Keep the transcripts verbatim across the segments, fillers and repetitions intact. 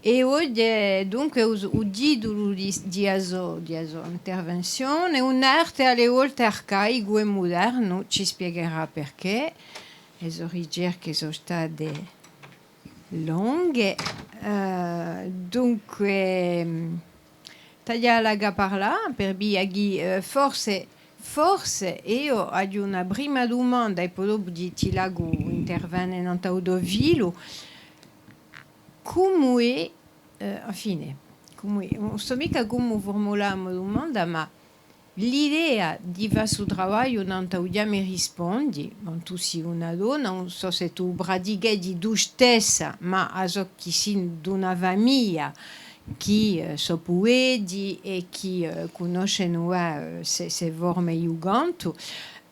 È oghje, dunque, u, u titulu di, di a so, di a so intervenzione, un'arte à e volte arcaicu è mudernu, ci spiegherà perchè, e so ricerche sò state longhe. Eh, dunque, mm, t'aghju à lascià parlà, per via chì, eh, forse, forse eiu aghju una prima dumanda è po dopu ti, ti lasciu intervene nant'à u to filu. Cumu hè, eh, enfin, cumu hè, ùn sò micca cumu furmulà a mo dumanda, ma l'idea di fà stu travagliu nant'à u chjama è rispondi, bon, tù sì una donna, ùn sò s'è tù praticheghji tù stessa, ma à ciò chì sì d'una famiglia chì, eh, sò pueti è chì, eh, cunnoscenu, eh, ste, ste forme di u cantu,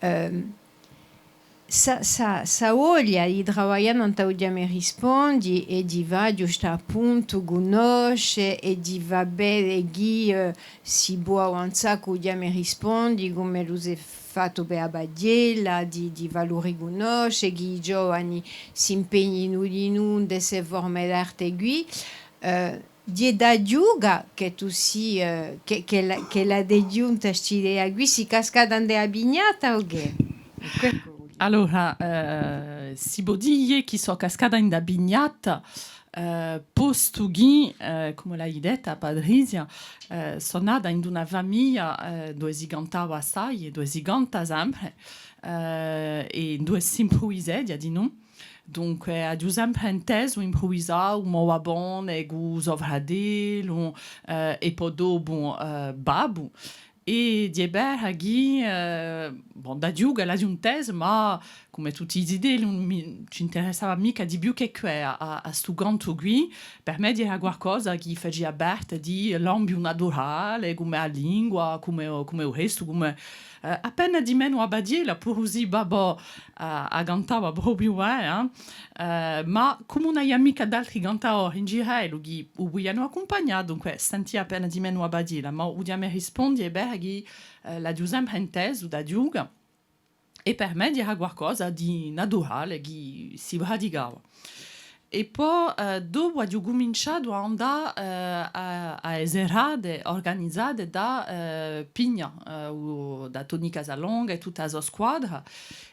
ehm, Sta, sta, sta voglia di travaglià nant'à u chjama è rispondi è di fà ghjustu appuntu cunnosce è di fà vede chì, eh, si pò avanzà cù u chjama è rispondi, cum'ellu s'hè fattu per a paghjella, di, di fà lu ricunnosce, chì i giovani s'impegninu dinù in ste forme d'arte quì. Eh, Ghjè da ghjuca chì tù sì, eh, chì, chì la, chì la ghjunta st'idea quì, sì cascata in a pignata o chè? Allora, eh, si pò dì chì sò cascata in a pignata, eh, postu chì, eh, cum'è l'hai detta, Patrizia, eh, sò nata in una famiglia, eh, duve si cantava assai è duve si canta sempre, eh, è duve s'impruviseghja dinù. Dunque, aghju sempre intesu impruvisà cù mo babbone, cù so fratellu, eh, è po dopu, eh, babbu. È ghjè vera chì, eh, bon, da ghjuca l'aghju intesu, ma cum'è tutti i zitelli, ùn mi, ci interessava micca di più chè què à, à, à stu cantu quì. Per mè ghjera qualcosa chì facia parte di l'ambiu naturale, cum'è a lingua, cum'è, cum'è u restu, cum'è, eh, appena di menu a paghjella, puru sì babbò a, a cantava propiu, eh, eh. Eh, ma cum'ùn avia micca d'altri cantadori in girellu chì u pudianu accumpagnà, dunque sentia appena di menu a paghjella, ma u chjama è rispondi hè vera chì, eh, l'aghju sempre intesu da ghjuca, è per mè ghjera qualcosa di naturale chì si praticava. È po, eh, dopu aghju cuminciatu à andà, eh, à, à e serate urganizate da, eh, Pigna, eh, u, da Toni Casalonga è tutta a so squadra.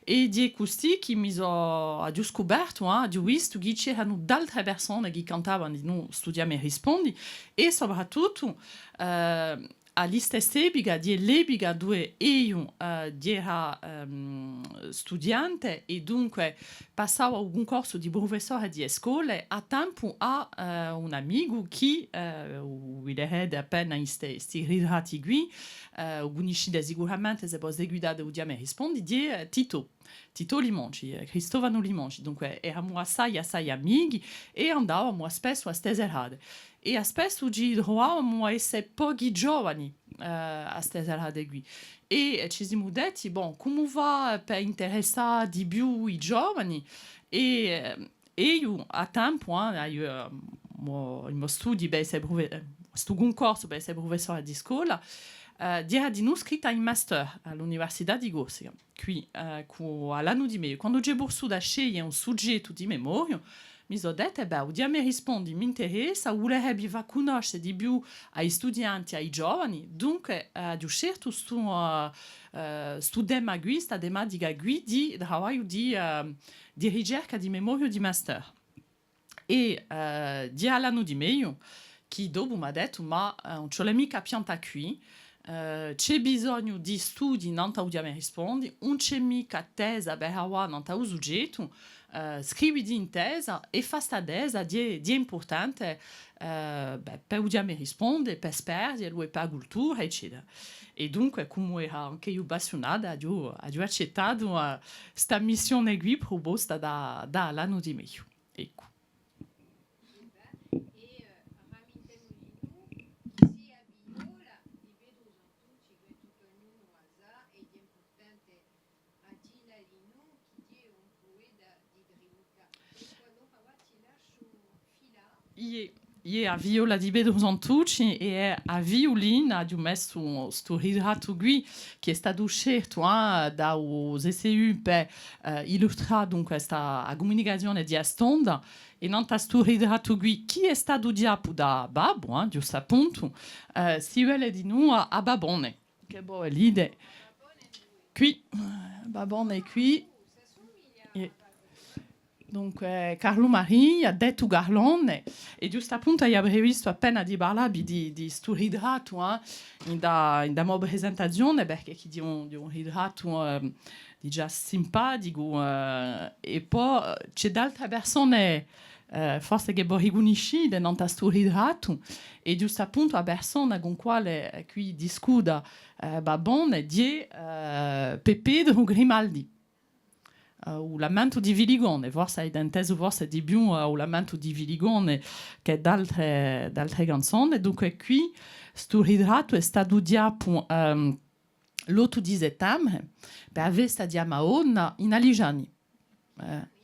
È ghjè custì chì mi sò, aghju scupertu, eh, aghju vistu chì c'eranu d'altre persone chì cantavanu dinù stu chjama è rispondi, è soprattuttu, eh, à listessa epica, ghjè l'epica duve eiu, eh, ghjera, ehm, studiante è dunque passava u cuncorsu di prufessore di e scole, à tempu à, eh, un amicu chì, eh, u viderete appena in ste, sti ritratti quì, eh, u cunniscite sicuramente s'è vo seguitate u chjama è rispondi, ghjè, eh, Tito. Tito Limongi, eh, Cristofanu Limongi, dunque eramu assai, assai amichi è andavamu spessu à ste serate. È spessu ci truvavamu à esse pochi giovani, eh, à ste serate quì. È ci simu detti, bon, cumu fà per interessà di più i giovani? È, eh, eiu, à tempu, eh, eiu, eh, mo, i mo studii per esse prufe-, eh, stu cuncorsu per esse prufessore di scola, eh, ghjera dinù scritta in master à l'Università di Corsica. Quì, eh, cù, à l'annu di meiu, quandu ci hè vulsutu à sceglie un sughjettu di memoriu, mi sò detta, bè, u chjama è rispondi m'interessa, u vulerebbi fà cunnosce di più à i studianti, à i giovani, dunque, eh, aghju sceltu stu, eh, eh, stu tema quì, sta tematica quì di travagliu di, eh, di ricerca di memoriu di master. È, eh, ghjè à l'annu di meiu chì dopu m'hà dettu, ma, eh, ùn ci vole micca à piantà quì, eh, ci hè bisognu di studii nant'à u chjama è rispondi, ùn ci hè micca tesa per avà nant'à u sughjettu, eh, scriviti in tesa è fà sta tesa, ghjè, ghjè impurtante, eh, bè, per u chjama è rispondi, per sparghjelu è per a cultura, eccetera. È dunque, cum'era ancu eiu appassiunata, aghju, aghju accettatu, eh, sta missione quì pruposta da, da l'annu di meiu. Eccu. Iè, Iè, a viola di Petru Santucci è a viulina, aghju messu stu ritrattu quì, chì hè statu sceltu, eh, da u C C U per, eh, illustrà, dunque, sta, a cumunicazione di a stonda, è nant'à stu ritrattu quì, chì hè statu dighjà da babbu, eh, ghjustappuntu, eh, si vede dinù à, à Babbone. Chì vo vulete? Quì, eh, Babbone quì. È dunque, Carlu Maria, dettu Carlone, è ghjustappuntu aghju previstu appena di parlà vi di, di stu ritrattu, eh, in da, in da mo presentazione, perchè chì hè un, hè un ritrattu, ehm, digià simpaticu, eh, è po, eh, ci hè d'altre persone, eh, forse chì vo ricunniscite nant'à stu ritrattu, è ghjustappuntu a persona cun quale, eh, quì discuta, eh, Babbone, hè, eh, Peppeddu Grimaldi. Eh, u lamentu di Filigone, forse avete intesu forse di più, eh, u lamentu di Filigone chè d'altre, d'altre canzone. Dunque quì stu ritrattu hè statu dighjà, ehm, l'ottu di settembre, per a festa di a Madonna in Alisgiani. Eh,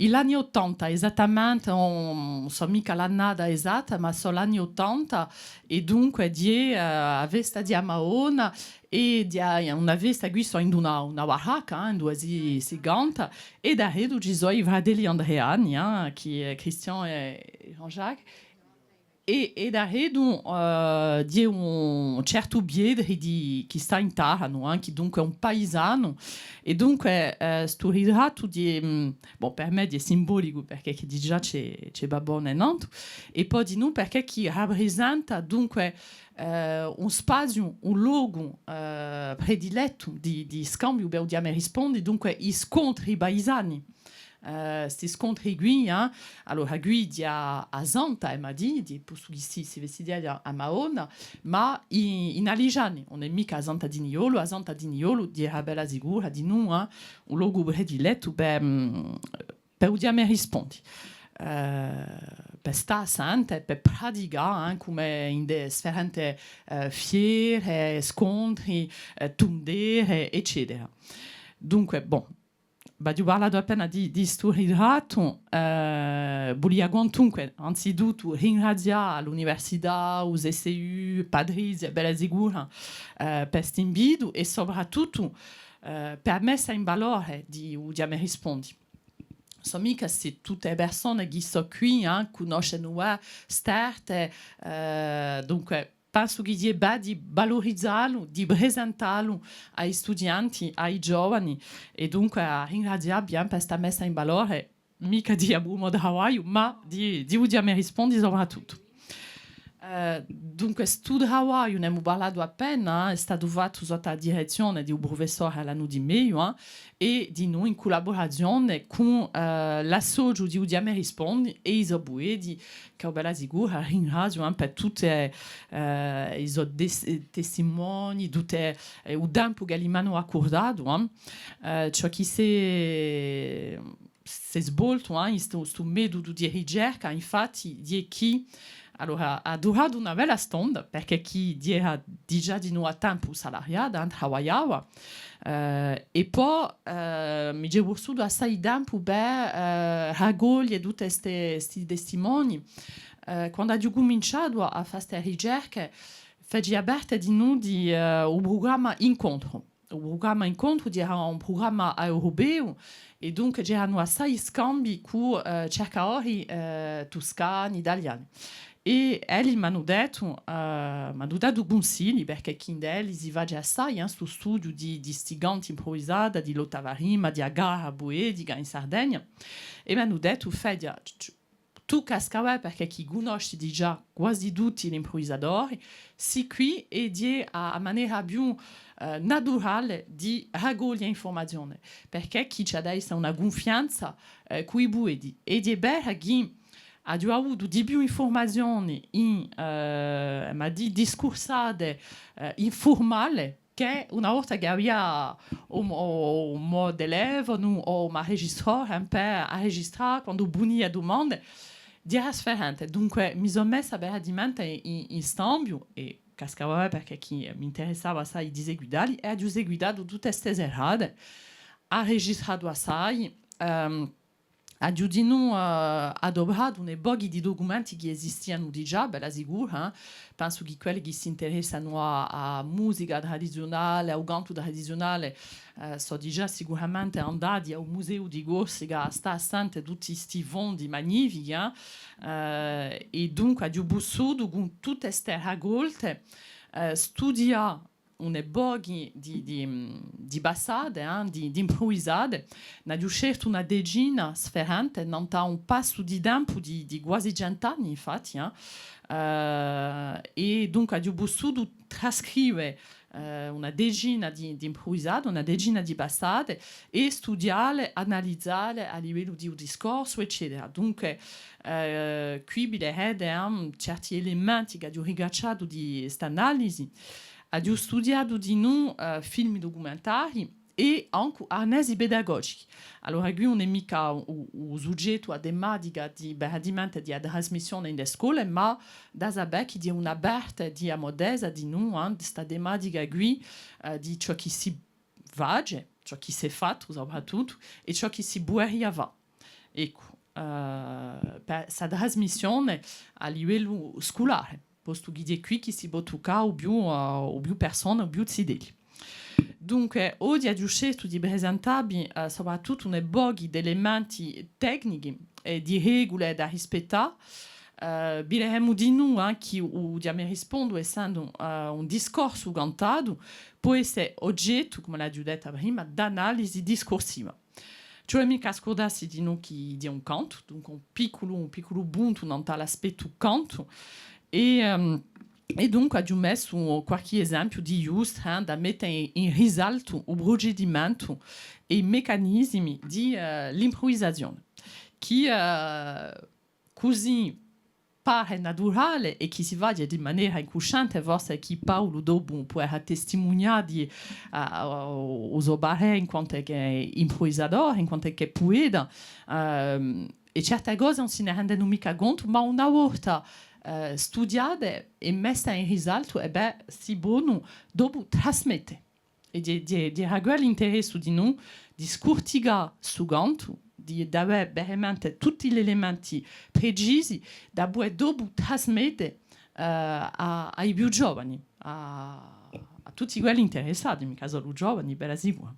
in l'anni ottanta, esattamente, ùn, ùn sò micca l'annata esatta, ma sò l'anni ottanta, è dunque hè, eh, a festa di a Madonna, è hè una festa quì sò in una, una baracca, eh, induve si, si canta, è daretu ci sò i fratelli Andreani, eh, chì, eh, Christian è Jean-Jacques. È, è daretu, eh, hè un certu Pietri di, chì stà in Tàranu, eh, chì dunque hè un paisanu, è dunque, eh, stu ritrattu hè, mm, bon, per mè hè simbolicu, perchè chì digià ci hè, ci hè Babbone nantu, è po dinù perchè chì raprisenta, dunque, eh, un spaziu, un locu, eh, predilettu di, di scambiu per u Chjama è Rispondi, dunque i scontri paisani. Eh, sti scontri quì, eh, allora quì hè a, a Santa, eh, ma di, di, postu chì si, si vestighja a Madonna, ma in, in Alisgiani, ùn hè micca a Santa di Niolu, a Santa di Niolu, hè bella sicura dinù, eh, un locu predilettu per, mm, per u Chjama è Rispondi. Eh, per stà à sente, per praticà, eh, cum'è in e sferente, eh, fiere, scontri, eh, tundere, eccetera. Dunque, bon, v'aghju parlatu appena di, di stu ritrattu, eh, vulia quantunque, anzituttu, ringrazià l'università, u C C U, Patrizia, bella sicura, eh, per st'invitu è soprattuttu, eh, per a messa in valore di u Chjama è Rispondi. Sò micca tutte e persone chì sò quì, eh, cunnoscenu, eh, st'arte, eh, dunque, pensu chì hè bè di valurizzallu, di presentallu à i studienti, à i giovani, è dunque à ringrazià vi per sta messa in valore, micca di u mo travagliu, ma di, di u Chjama è Rispondi soprattuttu. Eh, dunque, stu travagliu, n'emu parlatu appena, eh, hè statu fattu sottu à a direzzione di u prufessore Alanu Di Meglio, eh, è dinù in cullaburazione cù, eh, l'associu di u Chjama è Rispondi è i so pueti, chì, bella sicura, ringraziu, eh, per tutte, eh, i so tes-, testimoni, tutte, eh, u tempu ch'elli m'anu accurdatu, eh. Eh, ciò chì s'hè, s'hè svoltu, eh, in stu, stu metudu di ricerca, infatti, hè chì, allora, hà duratu una bella stonda, perchè chì era digià dinù à tempu salariata, eh, travagliava, eh, è po, eh, mi ci hè vulsutu assai tempu per, eh, racoglie tutte ste, sti testimoni. Eh, quandu aghju cuminciatu à, à fà ste ricerche, facia parte dinù di, eh, u prugramma Incontru. U prugramma Incontru era un prugramma europeu è dunque c'eranu assai scambi cù, eh, circadori, eh, tuscani, taliani. È elli m'anu dettu, eh, m'anu datu cunsigli, perchè chì ind'elli si face assai, eh, stu studiu di, di sti canti impruvisati, di l'ottava rima, di a gara puetica in Sardegna. È m'anu dettu, Fedia, c-, c-, tù casca bè, perchè chì cunnosci digià guasi tutti l'impruvisadori, sì quì è hè a, a manera più, eh, naturale di racoglie infurmazione, perchè chì ci hà da esse una cunfianza, eh, cù i pueti. È hè vera chì aghju avutu di più infurmazioni in, eh, ma di discursate, eh, infurmale, chè una volta chì avia un, un, un mo telefono o m'arregistratore, eh, per arregistrà quandu punia dumande, era sferente. Dunque, mi sò messa veramente in, in scambiu, è cascava bè perchè chì m'interessava assai di seguitalli, è aghju seguitatu tutte ste serate, arregistratu assai, ehm, Aghju dinù, eh, adopratu uni pochi di ducumenti chì esistianu digià, bella sicura, eh. Pensu chì quelli chì s'interessanu à, à musica tradiziunale, à u cantu tradiziunale, eh, sò digià sicuramente andati à u Museu di Corsica à stà à sente tutti sti fondi magnifichi, eh. Eh, è dunque aghju pussutu, cun tutte ste racolte, eh, studià uni pochi di, di, di passate, eh, di, d'impruvisate, n'aghju sceltu una decina sferente, nant'à un passu di tempu di, di guasi cent'anni, infatti, eh. Eh, è dunque aghju pussutu trascrive, eh, una decina di, d'impruvisate, una decina di passate, è studiale, analizale à livellu di u discorsu, eccetera. Dunque, eh, quì viderete, eh, certi elementi ch'aghju ricacciatu di st'analisi. Aghju studiatu dinù, eh, filmi ducumentarii è ancu arnesi pedagogichi. Allora, quì ùn hè micca u, u sughjettu, a tematica di, veramente di a trasmissione in e scole, ma da sapè chì hè una parte di a mo tesa dinù, eh, di sta tematica quì, eh, di ciò chì si face, ciò chì s'hè fattu soprattuttu, è ciò chì si puderia fà. Eccu, eh, per sta trasmissione à livellu sculare, postu chì hè quì chì si pò tuccà u più, eh, u più persone, u più zitelli. Dunque, oghje aghju sceltu di presentavvi, eh, soprattuttu uni pochi d'elementi tecnichi è di regule da rispettà. Eh, videremu dinù, eh, chì u Diamu è rispondu, essendu, eh, un discorsu cantatu, pò esse oghjettu, cum'è l'aghju detta prima, d'analisi discursiva. Ci vole micca scurdassi dinù chì hè un cantu, dunque un picculu, un picculu puntu nant'à l'aspettu cantu, è, ehm, è dunque aghju messu qualchì esempiu di ghjustru, eh, da mette in, in risaltu u prucedimentu è i meccanismi di, eh, l'impruvisazione, chì, eh, cusì pare naturale è chì si face di manera incusciente, forse chì Paulu dopu puderà testimunià di, eh, u, u so parè in quant'è chè impruvisadore, in quant'è chè pueta, ehm, è certe cose ùn si ne rendenu micca contu, ma una volta, eh, studiate è messe in risaltu, è bè, si ponu dopu trasmette. È di, di, di avè l'interessu dinù, di scurticà stu cantu, di, d'avè veramente tutti l'elementi precisi, da pudè dopu trasmette, eh, à, à i più giovani, à, à tutti quelli interessati, micca solu giovani, bella sicura.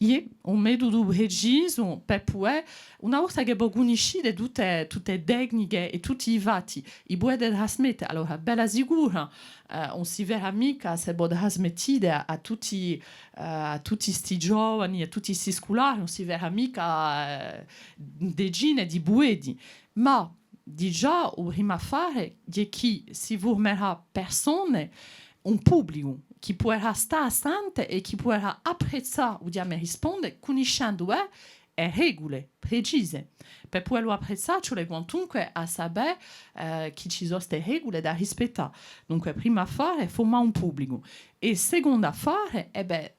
Iè, un metudu precisu, per pudè, una volta chì vo cunniscite tutte, tutte e tecniche è tutti i fatti, i pudete trasmette, allora, bella sicura, eh, ùn si ferma micca s'è vo trasmettite à, à tutti, eh, à tutti sti giovani, à tutti sti sculari, ùn si ferma micca, eh, decine di pueti, ma digià u primu affare hè chì si furmerà persone, un publicu chì puderà stà à sente è chì puderà apprezzà u Diamu è risponde, cunniscendu e, e regule precise. Per pudellu apprezzà, ci vole quantunque à sapè, eh, chì ci sò ste regule da rispettà. Dunque, primu affare, furmà un publicu. È secondu affare, è bè,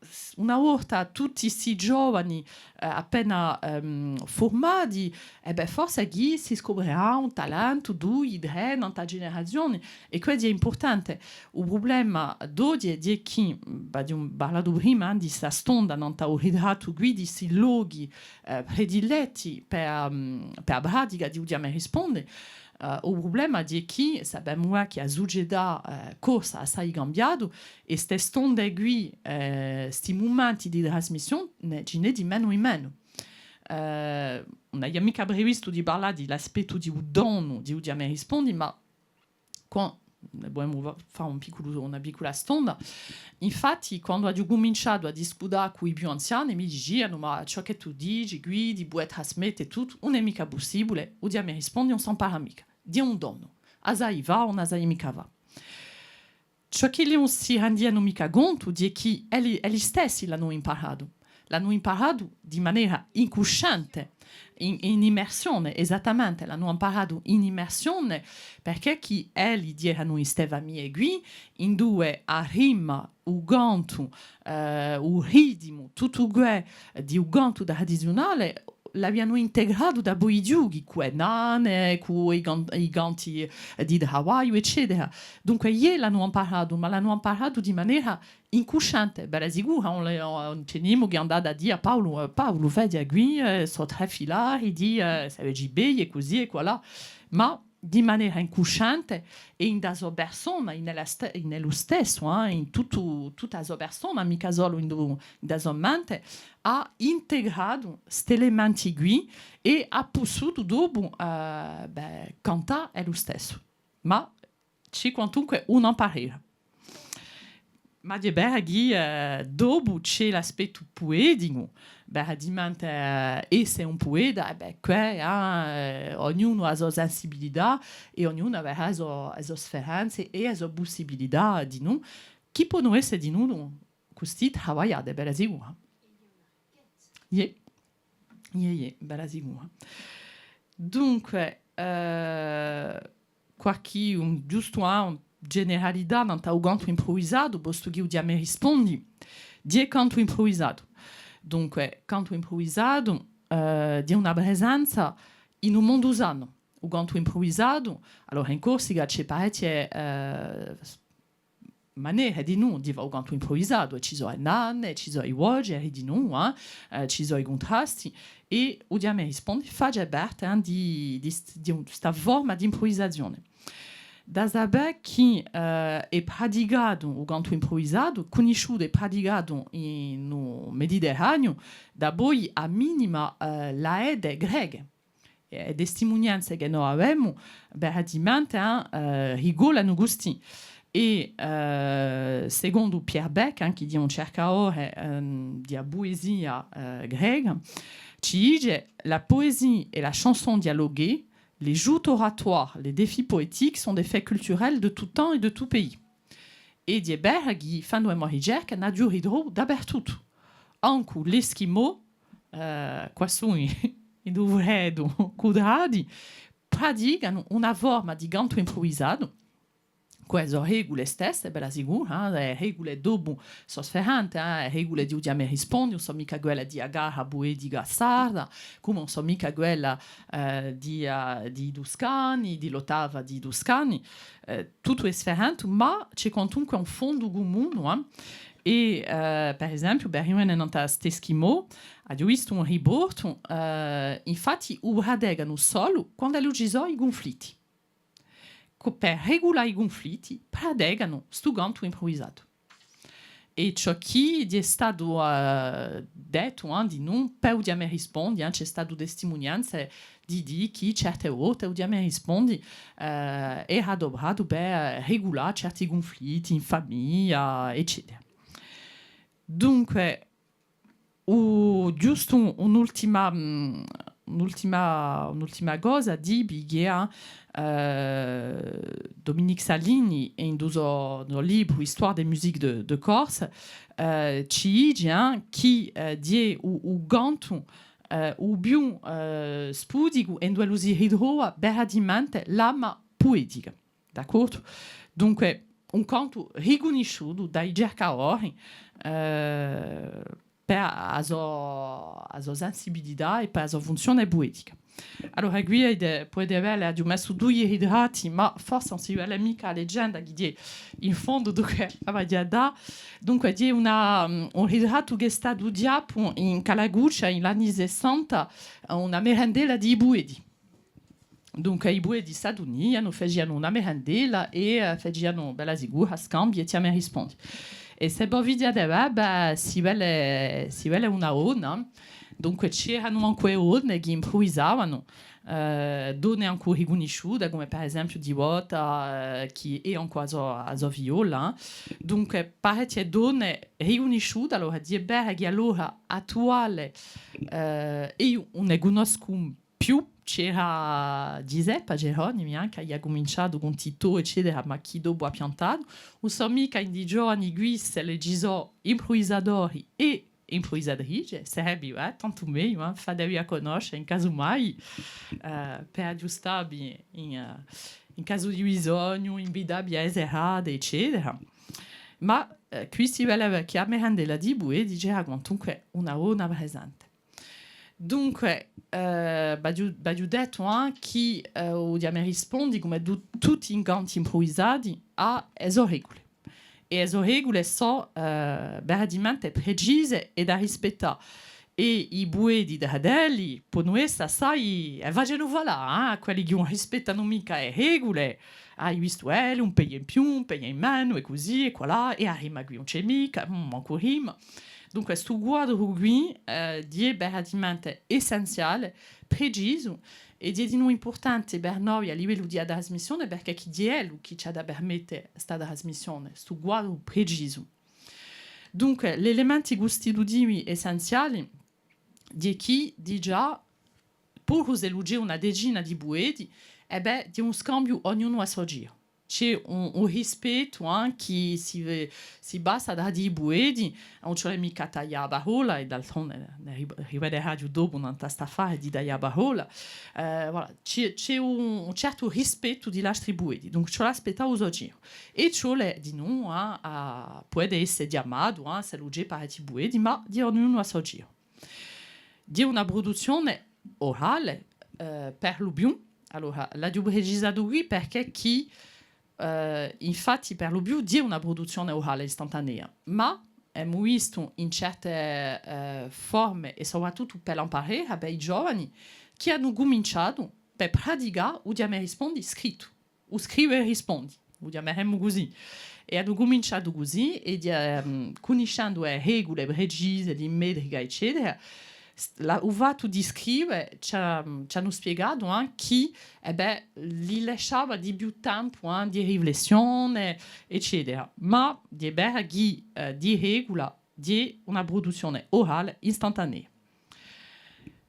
s-, una volta tutti sti giovani, eh, appena, ehm, furmati, è bè, forse chì si scoprirà un talentu, dui, trè, nant'à a generazione, è quessu hè impurtante. U prublema d'oghje hè chì, mm, aghju parlatu prima, eh, di sta stonda, nant'à u ritrattu quì di sti lochi, eh, prediletti per, mm, per a pratica di u Diamu è risponde, eh, u prublema hè chì sapemu chì a sucetà, eh, corsa hà assai cambiatu, è ste stonde quì, eh, sti mumenti di trasmissione, ci n'hè di menu in menu. Eh, ùn aghju micca previstu di parlà di l'aspettu di u donu di u Diamu è risponde, ma quandu, ne pudemu fà un picculu, una piccula stonda. Infatti, quandu aghju cuminciatu à discutà cù i più anziani, mi dicianu: «Ma ciò chì tù dici quì, di pudè trasmette tuttu, ùn hè micca pussibule, u Diamu è risponde ùn s'ampara micca, hè un donu, a sai fà o ùn a sai micca fà.» Ciò ch'elli ùn si rendianu micca contu hè chì elli, elli stessi l'anu imparatu. L'anu imparatu di manera incusciente, in, in immersione, esattamente, l'anu imparatu in immersione, perchè chì elli eranu in ste famiglie quì, induve a rima, u cantu, eh, u ritimu, tuttu què di u cantu tradiziunale, l'avianu integratu dapoi i ghjochi, cù e nane, cù i can-, i canti di travagliu, eccetera. Dunque, iè, l'anu amparatu, ma l'anu amparatu di manera incusciente, bella sicura, ùn le, ùn ci hè nimu chì hè andatu à dì à Paulu, eh, Paulu, vedi quì, eh, sò trè filari di, eh, sè veci bei è cusì è quallà, ma di manera incusciente è in a so persona, in ella ste-, in ellu stessu, eh, in tuttu, tutta a so persona, micca solu in, in a so mente, hà integratu st'elementi quì è hà pussutu dopu, eh, bè, cantà ellu stessu. Ma ci hè quantunque una parera. Ma hè vera chì, eh, dopu ci hè l'aspettu pueticu, veramente, eh, esse un pueta, è bè, què, eh, eh, ognunu hà a so sensibilità è ognunu averà e so, e so sferenze è e so pussibilità dinù, chì ponu esse dinù custì travagliate, bella sicura. Iè. Iè, iè, bella sicura. Dunque, eh, qualchì, un, ghjustu, eh, una generalità nant'à u cantu impruvisatu, postu chì u Ghjà mi rispondi, hè cantu impruvisatu. Dunque, cantu impruvisatu, eh, hè una presenza in u mondu sanu. U cantu impruvisatu, allora in Corsica ci hè parechje, eh, manere dinù di fà u cantu impruvisatu, è ci sò e nane, ci sò i voceri dinù, eh, eh, ci sò i cuntrasti, è u Ghjà mi rispondi face parte, eh, di, di st-, di un, sta forma d'impruvisazione. Da sapè chì, eh, hè praticatu u cantu impruvisatu, cunnisciutu è praticatu in u Mediterraniu, dapoi à minima, eh, l'Ede greche. E testimunianze chì no avemu, veramente, eh, eh, rigolanu custì. È, eh, secondu Pierre Beck, eh, chì hè un circadore, ehm, di a puesia, eh, greca, ci dice: la poésie et la chanson dialoguées, les joutes oratoires, les défis poétiques sont des faits culturels de tout temps et de tout pays. È hè vera chì, fendu e mo ricerche, n'aghju ritrovu dapertuttu. Ancu l'Eskimò, eh, quassù in, in u freddu, cù i tradi, praticanu una forma di cantu impruvisatu, cù e so regule stesse, bella sicura, eh, e regule dopu sò sferente, eh, e regule di u Ghjà mi rispondi, ùn sò micca quelle di a gara puetica sarda, cum'è ùn sò micca quelle, eh, di, eh, di i Tuscani, di l'ottava di i Tuscani, eh, tuttu hè sferente, ma ci hè quantunque un fondu cumunu, eh. È, eh, per esempiu, per rivene nant'à st'Eskimò, aghju vistu un riportu, eh, infatti u praticanu solu quand'ellu ci sò i cunflitti. Cù, per regulà i cunflitti, praticanu stu cantu impruvisatu. È ciò chì hè statu, eh, dettu, eh, dinù, per u Ghjà mi rispondi, eh, ci hè statu testimunianze di dì chì certe volte u Ghjà mi rispondi, eh, era adupratu per regulà certi cunflitti in famiglia, eccetera. Dunque, u, ghjustu un, un'ultima, mm, un'ultima, un'ultima cosa, dì, perchè, eh, Dominique Salini, in u so, u so libru Histoire des musiques de, de Corse, eh, ci dice, eh, chì, eh, hè u, u cantu, eh, u più, eh, sputicu è induve si ritrova veramente l'anima puetica. D'accordu? Dunque, un cantu ricunnisciutu da i circadori, eh, per a so, a so sensibilità è per a so funzione puetica. Allora, quì avete, pudete vede, aghju messu dui ritratti, ma forse ùn si vede micca a legenda chì hè in fondu, dunque, a vaghju à dà. Dunque, hè una, un ritrattu chì hè statu ghjappu in Calacuccia in l'anni sessanta, una merendella di i pueti. Dunque, i pueti s'adunia, facianu una merendella è, eh, facianu, bella sicura, scambi è Ghjà mi rispondi. È s'è vo videte, bè, bè, si vede, si vede una donna. Dunque, c'eranu ancu e donne chì impruvisavanu, eh, donne ancu ricunnisciute, cum'è per esempiu Divota, eh, chì hè ancu a so, a so figliola. Dunque, parechje donne ricunnisciute, allora, hè vera chì à l'ora attuale, eh, eiu ùn ne cunnoscu più, c'era Ghjiseppa Geronimi, eh, chì hà cuminciatu cun Titò, eccetera, ma chì dopu hà piantatu. Ùn sò micca in i ghjovani quì s'elli ci sò impruvisadori è impruvisatrice, sarebbe, eh, tantu megliu, eh, fatevi à cunnosce in casu mai, eh, per aghjustà vi in, eh, in casu di bisognu, invità vi à e serate, eccetera. Ma, eh, quì si vede chì a merendella di i pueti era quantunque una bona presente. Dunque, eh, v'aghju, v'aghju dettu, eh, chì, eh, u Diamè Rispondi, cum'è tu-, tutti i canti impruvisati, hà e so regule. È e so regule sò, eh, veramente precise è da rispettà. È i pueti trà d'elli ponu esse assai, è facenu falà, eh, à quelli chì ùn rispettanu micca e regule, hai vistu ellu, un pede in più, un pede in menu, è cusì, è quallà, è a rima quì ùn ci hè micca, mm, mancu rima. Dunque, stu quadru quì, eh, hè veramente essenziale, precisu, è hè dinù impurtante per noi à livellu di a trasmissione, perchè chì hè ellu chì ci hà da permette sta trasmissione, stu quadru precisu. Dunque, l'elementi custitutivi essenziali hè chì, digià, puru s'ellu ci hè una decina di pueti, è bè, hè un scambiu ognunu à so giru. Ci hè un, un rispettu, eh, chì si ve-, si basa trà di i pueti, ùn ci vole micca à taglià a parolla, è d'altronde ne ri-, rivederaghju dopu nant'à st'affare di taglià a parolla. Eh, voilà, ci hè, ci hè un, un certu rispettu di l'altri pueti, dunque ci vole à aspettà u so giru. È ci vole dinù à, à pudè esse chjamatu, eh, s'ellu ci hè parechji pueti, ma hè ognunu à so giru. Hè una pruduzzione orale, eh, per lu più. Allora, l'aghju precisatu quì perchè chì, eh, infatti, per lu più, hè una pruduzzione orale istantanea, ma emu vistu in certe, eh, forme, è soprattuttu per l'amparera, per i giovani, chì anu cuminciatu per praticà u Diamè Rispondi scrittu. U scrive è rispondi, u chjameremu cusì. È anu cuminciatu cusì, è, ehm, cunniscendu e regule precise di metrica, eccetera, s-, la, u fattu di scrive ci hà, ci anu spiegatu ancu chì, è bè, li lasciava di più tempu, eh, di riflessione, eccetera. Ma hè vera chì, eh, di regula, hè una pruduzzione orale istantanea.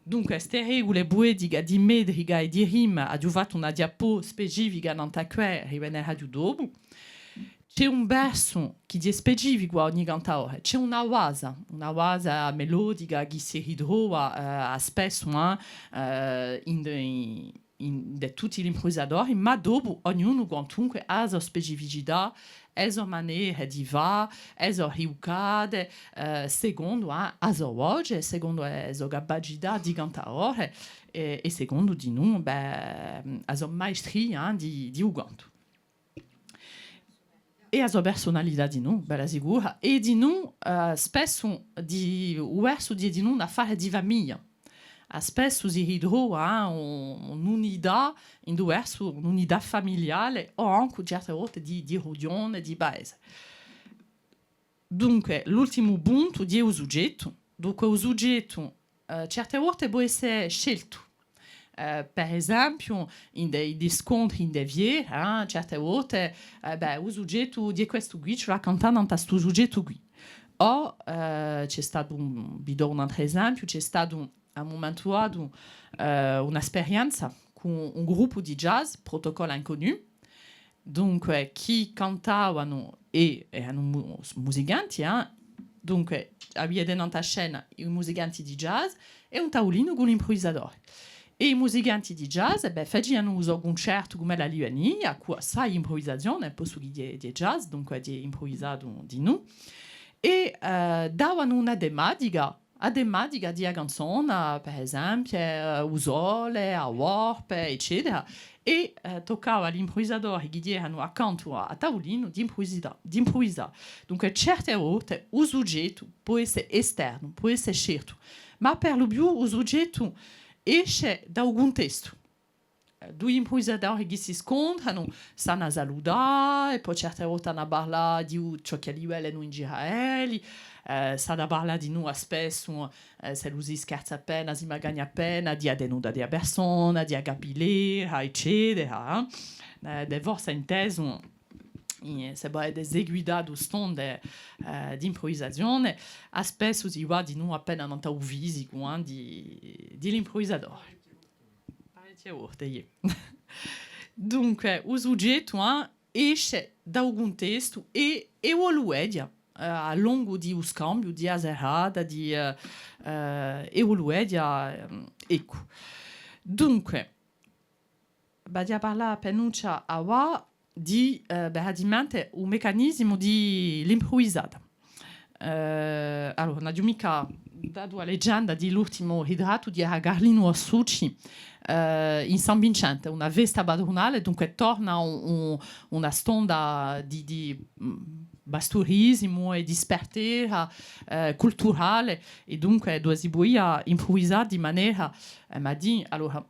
Dunque, ste regule puetiche di metrica è di rima, aghju fattu una diapò specifica nant'à què, riveneraghju dopu. Ci hè un versu chì hè specificu à ogni cantadore, ci hè una basa, una basa melodica chì si ritrova, eh, à spessu, eh, eh, in, in, in tutti l'impruvisadori, ma dopu ognunu quantunque hà a so specificità, e so manere di fà, e so riucate, eh, secondu a, a so voce, secondu e so capacità di cantadore, è, è secondu dinù, bè, a so maestria, eh, di, di u cantu. È a so persunalità dinù, bella sicura, è dinù, eh, spessu di, u versu hè dinù un affare di famiglia. À spessu si ritrova, eh, un, un'unità, in u versu, un'unità famigliale, o ancu certe volte di, di rughjone, di paese. Dunque, l'ultimu puntu hè u sughjettu. Dunque, u sughjettu, eh, certe volte pò esse sceltu. Eh, per esempiu, in i, in i scontri, in e fiere, eh, certe volte, eh, bè, u sughjettu hè questu quì, ci vole à cantà nant'à stu sughjettu quì. O, eh, ci hè statu un, vi dò un antru esempiu, ci hè statu à un mumentu datu, eh, una sperienza cù un gruppu di jazz, Protocole Inconnu, dunque, chì cantavanu è eranu mu-, musicanti, eh? Dunque, avia denanti à scena i musicanti di jazz è un taulinu cù l'impruvisadore. È i musicanti di jazz, bè, facianu u so cuncertu cum'ella li venia, cù assai impruvisazione, postu chì hè, hè jazz, dunque hè impruvisatu dinù. È, eh, davanu una tematica, a tematica di a canzona, per esempiu, eh, u sole, a volpe, eccetera. È, eh, tuccava à l'impruvisatori chì eranu accantu à, à taulinu d'impruvisà, d'impruvisà. Dunque, certe volte u sughjettu pò esse esternu, pò esse sceltu, ma per lu più u sughjettu esce da u cuntestu. Eh, dui impruvisadori chì si scontranu, s'anu à salutà, è po certe volte anu à parlà di u, ciò chì li vene in ghjiru à elli, eh, s'anu à parlà dinù à spessu, eh, s'ellu si scherza appena, si magagna appena, di a tenuta di a persona, di a capillera, eccetera, eh. Eh, hè forse intesu, eh, s'è vo avete seguitatu st'onde, eh, d'impruvisazione, à spessu si và dinù appena nant'à u fisicu, eh, di, di l'impruvisadore. Parechje volte, iè. Dunque, u sughjettu, eh, esce da u cuntestu è, è vole veghja, eh, à longu di u scambiu, di a serata, di, eh, eh, è vole veghja, ehm, eccu. Dunque, v'aghju à parlà appenuccia avà di, eh, veramente u meccanisimu di l'impruvisata. Eh, allora, ùn aghju micca Datu a legenda di l'ultimu ritrattu di Carlinu Orsucci, eh, in San Vincente, una festa patrunale, dunque torna un, un, una stonda di, di, mm, pasturisimu è di spartera, eh, culturale, è dunque duve si pudia impruvisà di manera, eh, ma di, allora,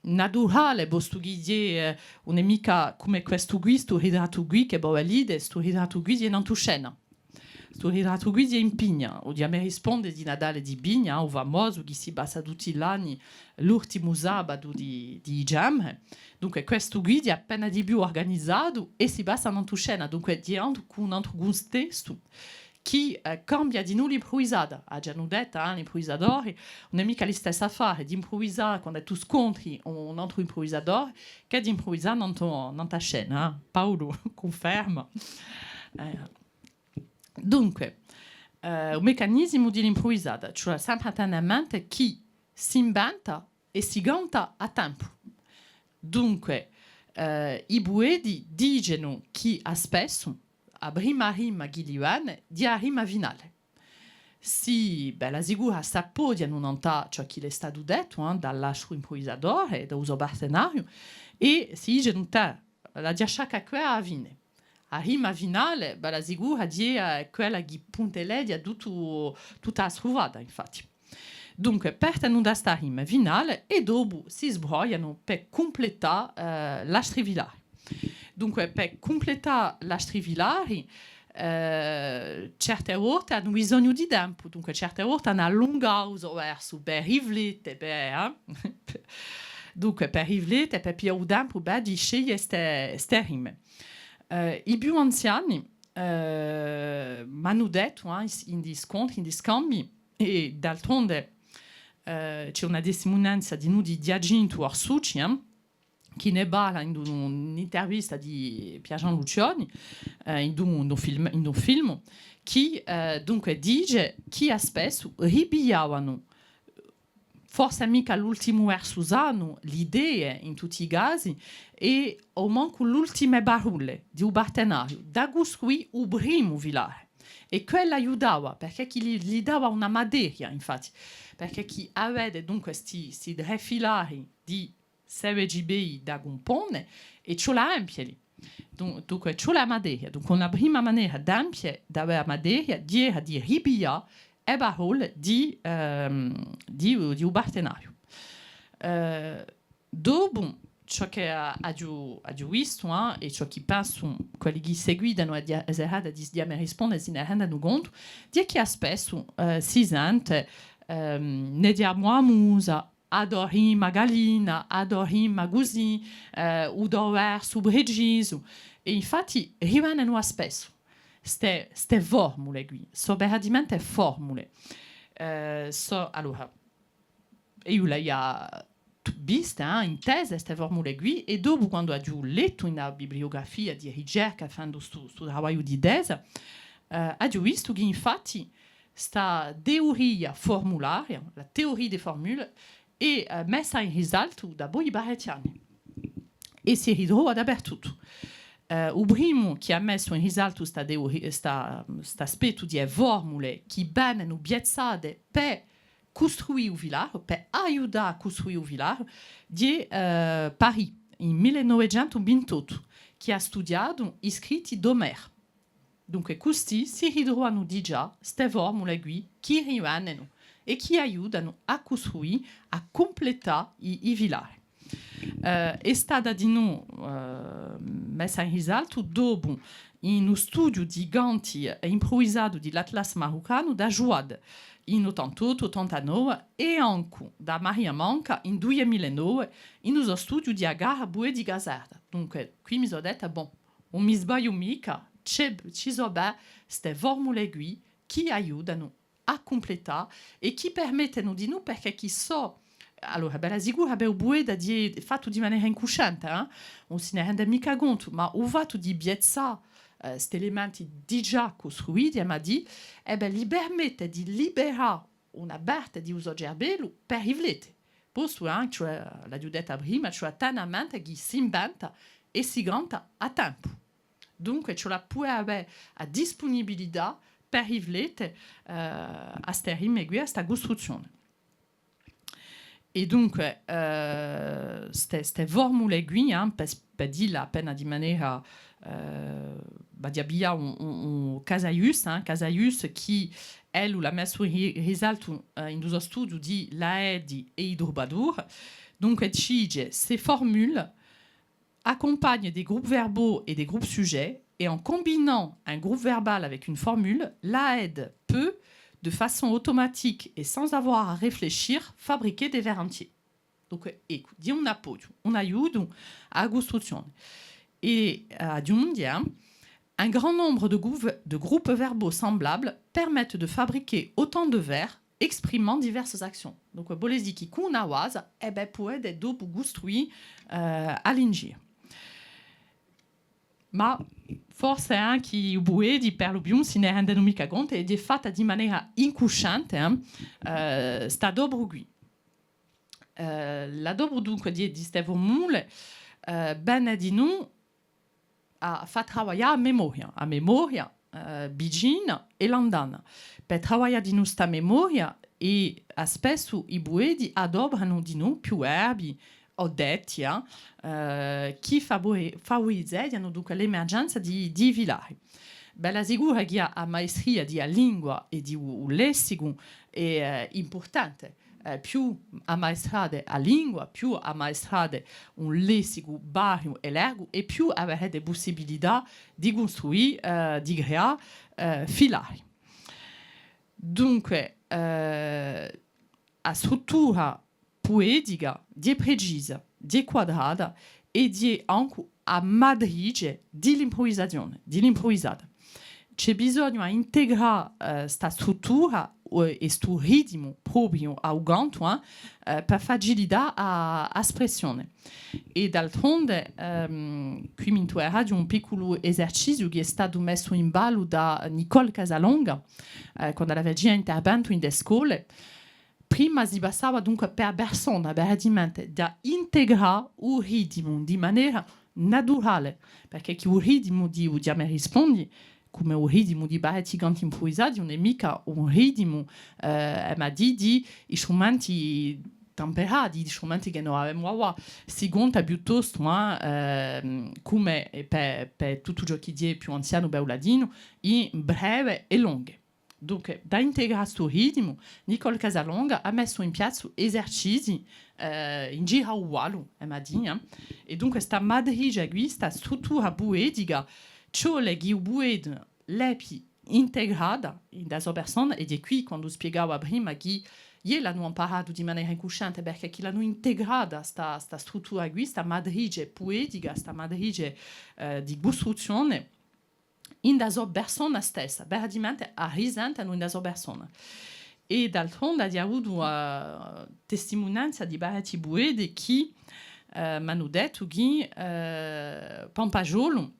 naturale, postu chì ghjè, eh, ùn hè micca cum'è questu quì, stu ritrattu quì, chì vo vidite, stu ritrattu quì ghjè nantu scena. Stu ritrattu quì ghjè in Pigna, o ghjè, mi risponde di Natale di Pigna, u famosu chì si passa tutti l'anni l'ultimu sabatu di, di dicembre. Dunque, questu quì ghjè appena di più urganizatu è si passa nantu scena, dunque, ghjè ancu un antru cuntestu chì, eh, cambia dinù l'impruvisata. Aghju detta, eh, l'impruvisatori, ùn hè micca listessu affare d'impruvisà quand'è tù scontri un, un antru impruvisatore, chè d'impruvisà nantu, nantu à scena, eh. Paulu, cunferma. Eh, dunque, eh, u meccanisimu di l'impruvisata, ci vole sempre à tene à mente chì s'inventa è si canta à tempu. Dunque, eh, i pueti dicenu chì à spessu a prima rima chì li vene ghjè a rima finale. Sì, bella sicura, s'appogghjanu nant'à ciò chì l'hè statu dettu, eh, da l'astru impruvisatore, da u so partenariu, è si dicenu, tè, l'aghju à sciacca quì à a fine. A rima finale, bella sicura, ghjè, eh, quella chì punteleghja tuttu, tutta a strufata, infatti. Dunque, partenu da sta rima finale è dopu si sbroglianu per cumplettà, eh, l'astri filari. Dunque, per cumplettà l'astri filari, eh, certe volte anu bisognu di tempu, dunque certe volte anu à allungà u so versu per riflette, per, eh? Dunque, per riflette, per piglià u tempu, bè, di sceglie ste, ste rime. Eh, i più anziani, eh, m'anu dettu, eh, in, in i scontri, in i scambi, è d'altronde, eh, ci hè una testimunanza dinù di Ghjacintu Orsucci, eh, chì ne parla in un, un'intervista di Pierre-Jean Lucioni, eh, in un, in un film, in un film, chì, eh, dunque dice chì à spessu ripigliavanu forse micca l'ultimu versu sanu, l'idee in tutti i casi, è omancu l'ultime parolle di u partenariu, da custruì u primu filare. È quella aiutava, perchè chì li, li dava una materia, infatti, perchè chì avete dunque sti, sti trè filari di sedici pei da cumpone, è ci vole à empieli. Dun-, dunque, ci vole a materia. Dunque, una prima manera d'empie, d'avè a materia, ghjera di ripiglià e parolle di, ehm, di, di u partenariu. Eh, dopu, ciò chì a-, aghju, aghju vistu, eh, è ciò chì pensu quelli chì seguitanu a dia-, a serata di, di a me risponde si ne rendenu contu, hè chì à spessu, eh, si sente, ehm, ne diamu a musa, a to rima gallina, a to rima cusì, eh, u to versu precisu. È infatti rivenenu à spessu ste, ste formule quì, sò veramente formule. Eh, sò, allora, eiu l'aghju viste, eh, intese ste formule quì, è dopu quandu aghju lettu in a bibliografia di ricerca, fendu stu, stu travagliu di tesa, eh, aghju vistu chì infatti sta teoria formularia, la théorie des formules, hè, eh, messa in risaltu dapoi parechji anni. È si ritrova dapertuttu. Eh, u primu chì hà messu in risaltu sta teori-, sta, st'aspettu di e formule chì venenu piazzate per custruì u filaru, per aiutà à custruì u filaru, hè, eh, Paris, in mille novecentu vintottu, chì hà studiatu i scritti d'Homère. Dunque, custì si ritrovanu digià ste formule quì chì rivenenu è chì aiutanu à custruì, à cumplettà i, i filari. Eh, hè stata dinù, eh, messa in risaltu dopu in un studiu di canti impruvisatu di l'Atlas Maruccanu da Jouade in ottantottu, ottantanove è ancu da Maria Manca in dui mila è nove in u so studiu di a Gara Puetica Sarda. Dunque, quì mi sò detta, bon, ùn mi sbagliu micca, ci, ci sò bè ste formule quì chì aiutanu à cumplettà è chì permettenu dinù, perchè chì sò, allora, bella sicura, per u pueta hè fattu di manera incusciente, eh? Ùn si ne rende micca contu, ma u fattu di piazzà, eh, st'elementi digià custruiti, emu à dì, è bè, li permette di liberà una parte di u so cerbellu per riflette. Postu, eh, cioè, l'aghju detta prima, cioè, tene à mente chì s'inventa è si canta à tempu. Dunque, ci vole à pudè avè a dispunibilità per riflette, eh, à ste rime quì, à sta custruzzione. È dunque, eh, ste, ste formule quì, eh, per, per dilla appena di manera, eh, v'aghju à piglià un, un, un Casaius, eh, Casaius chì ellu l'hà messu in ri-, risaltu, eh, in u so studiu di l'aedi è i trubadori. Dunque, dice, ces formules accompagnent des groupes verbaux et des groupes sujets, et en combinant un groupe verbal avec une formule, l'aedi peut, de façon automatique et sans avoir à réfléchir, fabriquer des verbes entiers. Donc, eccu, hè un appoghju, un aiutu à a custruzzione. È, eh, aghjunghje, un grand nombre de groupes, de groupes verbaux semblables permettent de fabriquer autant de verbes exprimant diverses actions. Donc, vole dì chì cù una basa, è bè, pudete dopu custruì, eh, à l'ingiru. Ma forse ancu i pueti, per lu più, ùn si ne rendenu micca contu, è hè fatta di manera incusciente, eh, eh, st'adopru quì. Eh, l'adopru, dunque, di, di ste formule, eh, vene dinù à fà travaglià a memoria, a memoria, eh, vicina è luntana. Per travaglià dinù sta memoria, è à spessu i pueti adopranu dinù pruverbii o detti, eh, chì favore-, favurizeghjanu, dunque, l'emergenza di, di i filari. Bella sicura chì a, a maestria di a lingua è di u, u lessicu hè, eh, impurtante. Eh, più ammaestrate a lingua, più ammaestrate un lessicu variu è largu, è più averete pussibilità di custruì, eh, di creà, eh, filari. Dunque, eh, a struttura puetica, ghjè precisa, ghjè quadrata è ghjè ancu a matrice di l'impruvisazione, di l'impruvisata. Ci hè bisognu à integrà, eh, sta struttura, eh, è stu ritimu propiu à u cantu, eh, eh, per facilità a, a spressione. È d'altronde, ehm, quì mi intueraghju un picculu eserciziu chì hè statu messu in ballu da Nicole Casalonga, eh, quand'ella facia interventu in e scole, prima si passava dunque per a persona, praticamente, da integrà u ritimu di manera naturale, perchè chì u ritimu di u chjama è rispondi, cum'è u ritimu di parechji canti impruvisati, ùn hè micca un ritimu, eh, emu à dì, di i strumenti tamperati, i strumenti chì no avemu avà, si conta piuttostu, eh, ehm, cum'è per, per tuttu ciò chì ghjè più anzianu, per u latinu, in breve è longhe. Dunque, da integrà stu ritimu, Nicole Casalonga hà messu in piazza esercizii, eh, in giru à u ballu, emu à dì, eh. È dunque sta matrice quì, sta struttura puetica, ci vole chì u pueta l'ebbi integrata in a so persona, è ghjè quì quandu spiegava prima chì elli l'anu amparatu di manera incusciente, perchè chì l'anu integrata sta, sta struttura quì, sta matrice puetica, sta matrice, eh, di custruzzione, in a so persona stessa, veramente a risentenu in a so persona. È d'altronde aghju avutu, eh, testimunanza di parechji pueti chì, eh, m'anu dettu chì, eh, Pampasgiolu,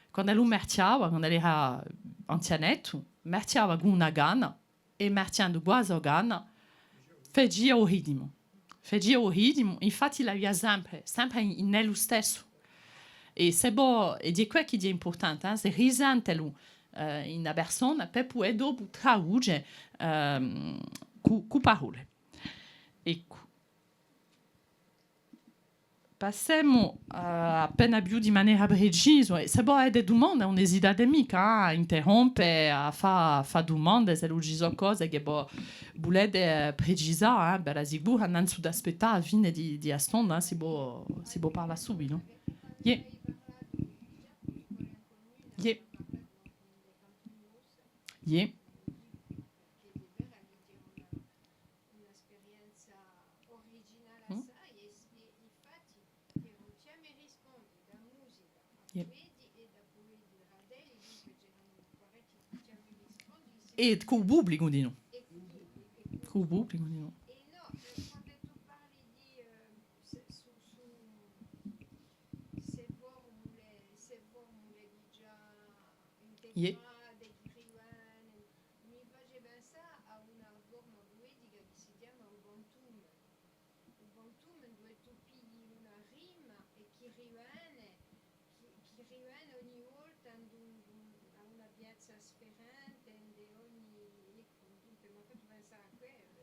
quand'ellu marchjava, quand'ellu era anzianettu, marchjava cù una canna, è marchjendu quasi a canna, facia u ritimu. Facia u ritimu, infatti l'avia sempre, sempre in, in ellu stessu. È s'è vo-, è ghjè què chì ghjè impurtante, eh, s'è risentelu, eh, in a persona, per pudè dopu traduce, ehm, cù, cù parolle. Eccu. Passemu, eh, appena più di manera precisa, è s'è vo avete dumande, ùn esitate micca, eh, à interrompe, à fà, à fà dumande, s'ellu ci sò cose chì vo vulete, eh, precisà, eh, bella sicura, ùn avete da aspettà a fine di, di a stonda, eh, si pò, si pò parlà subitu. Iè. Iè. Iè. È cù u publicu dinù. Cù u publicu dinù. Iè.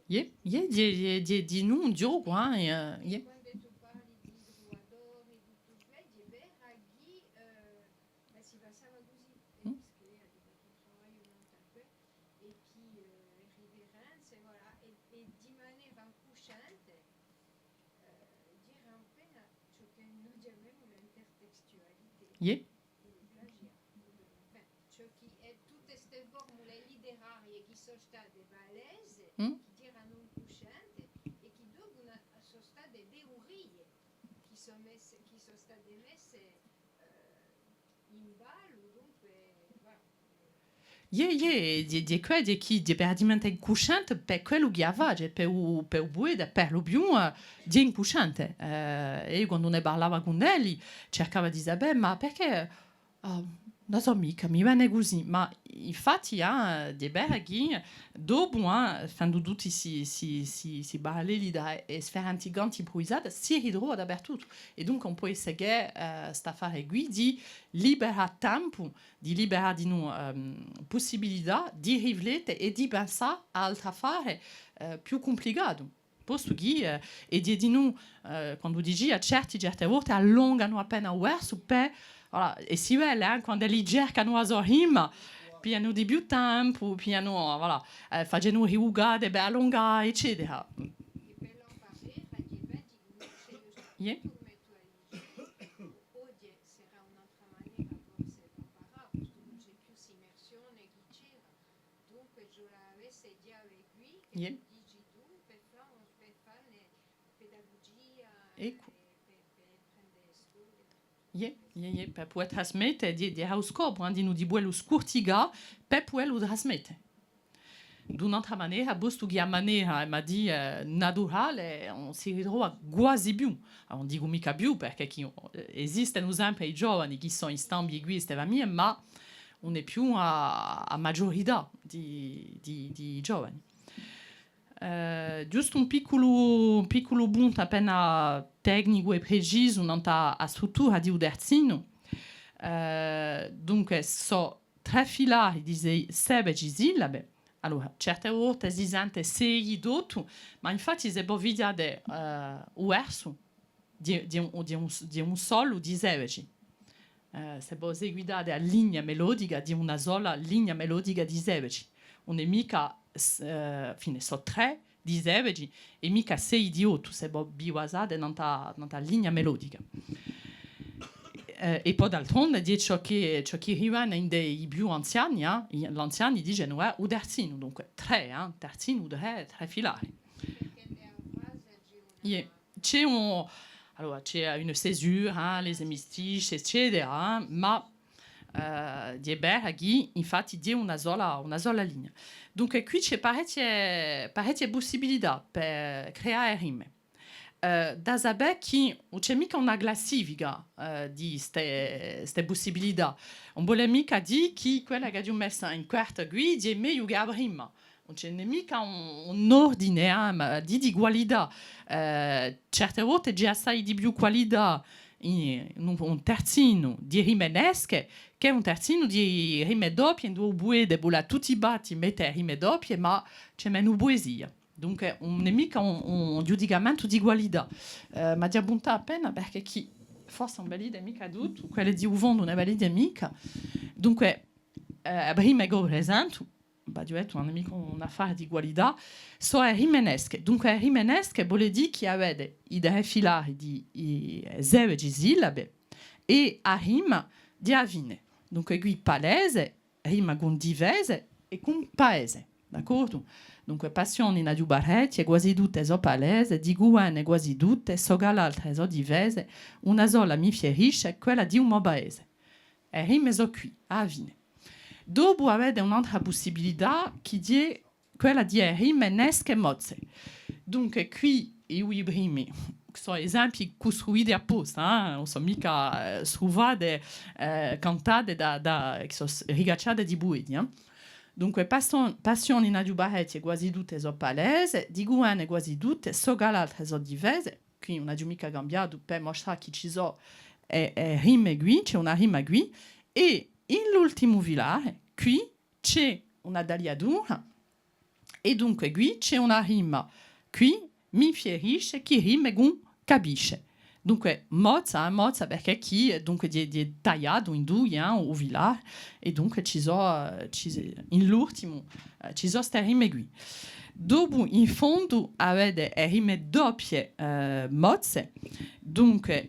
Iè, iè, iè, iè, iè, dinù, ghjocu, eh, iè. Iè. Mm. Iè, iè, hè, hè què, hè chì hè praticamente incusciente per quellu chì face, per u, per u pueta, per lu più, eh, hè incusciente. Eh, è eiu quandu ne parlava cun elli, circava di sapè, ma perchè Ah, ùn la sò micca, mi vene cusì, ma infatti, eh, hè vera chì dopu, eh, fendu tutti sti, sti, sti, sti paralleli trà e sfere antiche impruvisate, si ritrova dapertuttu. È dunque ùn pò esse chè, eh, st'affare quì di liberà tempu, di liberà dinù, ehm, pussibilità di riflette è di pensà à altru affare, eh, più cumplicatu. Postu chì, eh, è di, dinù, eh, quandu dicia, certi, certe volte allonganu appena u versu per, voilà, è si vede, eh, quand'elli cercanu a so rima, piglianu di più tempu, piglianu, voilà, eh, facenu rivucate per allungà, eccetera. Iè. Iè. Eccu. Iè, iè, iè, per pudè trasmette, di, di, hè u scopu, eh, dinù, di pudè lu scurticà, per pudè lu trasmette. D'un'altra manera, postu chì a manera, eh, ma dì, eh, naturale, ùn si ritrova guasi più. Allora, ùn dicu micca più, perchè chì, eh, esistenu sempre i giovani chì sò in st'ambitu quì, ste famiglie, ma ùn hè più a, a maghjurità di, di, di i giovani. Eh, ghjustu un picculu, un picculu puntu appena tecnicu è precisu nant'à a struttura di u terzinu. Eh, dunque, sò trè filari di se-, sedeci sillabe. Allora, certe volte si sente sei tuttu, ma infatti s'è vo fighjate, eh, u versu, di, di un, di un, di un solu di sedeci. Eh, s'è vo seguitate a linea melodica, di una sola linea melodica di sedeci. Ùn hè micca, s-, eh, infine, sò trè di sedeci è micca sei di ottu, s'è vo vi basate nant'à, nant'à a linea melodica. Eh, è po d'altronde, hè ciò chì, ciò chì rivene ind'è i più anziani, eh, i, l'anziani dicenu, eh, u terzinu, dunque, trè, eh, terzinu, trè, trè filari. Iè. Ci hè un, allora, ci hè une césure, hein, les hémistiches, eccetera, hein, ma, eh, hè vera chì, infatti, hè una sola, una sola linea. Dunque, quì ci hè parechje, parechje pussibilità per creà e rime. Eh, da sapè chì ùn ci hè micca una classifica, eh, di ste, ste pussibilità. Ùn vole micca dì chì quella ch'aghju messa in quarta quì hè megliu chè a prima. Ùn ci hè micca un, un ordine, eh, ma dì di qualità. Eh, certe volte ci hè assai di più qualità in, in un, un terzinu di rime nesche chè un terzinu di rime doppie, induve u pueta vole à tutti i patti mette rime doppie, ma ci hè menu puesia. Dunque, ùn hè micca un, un ghjudicamentu di qualità. Eh, m'aghju appuntatu appena perchè chì forse ùn vedite micca tuttu, quelle di u fondu ùn vedite micca. Dunque, eh, a prima ch'o presentu, v'aghju dettu, ùn hè micca un affare di qualità, sò e rime nesche. Dunque, e rime nesche vole dì chì avete i trè filari di i sedeci sillabe è a rima di a fine. Dunque, quì palese, rima cun difese è cun paese, d'accordu? Dunque, passioni n'aghju parechje, quasi tutte sò palese, dicu bè, quasi tutte, sò ch'à l'altre sò difese, una sola mi fierisce, quella di u mo paese. E rime sò quì, à a fine. Dopu avete un'altra pussibilità, chì hè quella di e rime nesche mozze. Dunque, quì, i primi, sò esempii custruiti apposta, eh, ùn sò micca, eh, strufate, eh, cantate da, da, chì sò s-, ricacciate di pueti, eh. Dunque, passion-, passioni n'aghju parechje, quasi tutte sò palese, dicu bè, quasi tutte, sò ch'à l'altre sò difese, quì ùn aghju micca cambiatu, per mostrà chì ci sò, eh, eh, rime quì, ci hè una rima quì, è in l'ultimu filare, quì, ci hè una tagliatura, È dunque quì ci hè una rima, quì m'infierisce chì rime cun capisce. Dunque, mozza, eh, mozza, perchè chì, eh, dunque, hè, hè tagliatu in dui, eh, u filare, è dunque ci sò, eh, ci s-, in l'ultimu, eh, ci sò ste rime quì. Dopu, in fondu, avete e rime doppie, eh, mozze. Dunque,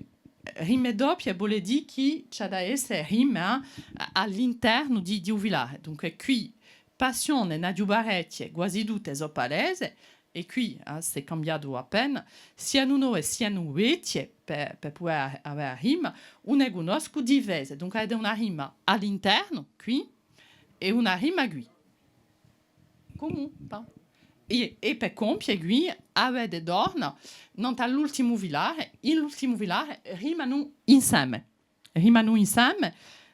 rime doppie vole dì chì ci hà da esse rime, eh, à l'internu di, di u filare. Dunque, quì, passione n'aghju parechje, guasi tutte sò palese, è quì, eh, s'hè cambiatu appena, sianu nove, sianu vechje, per, per pudè avè a rima, ùn ne cunnoscu difese. Dunque, avete una rima à l'internu, quì, è una rima quì. Cumu? È, è per compie quì, avete torna, nant'à l'ultimu filare, in l'ultimu filare, rimanu inseme. Rimanu inseme,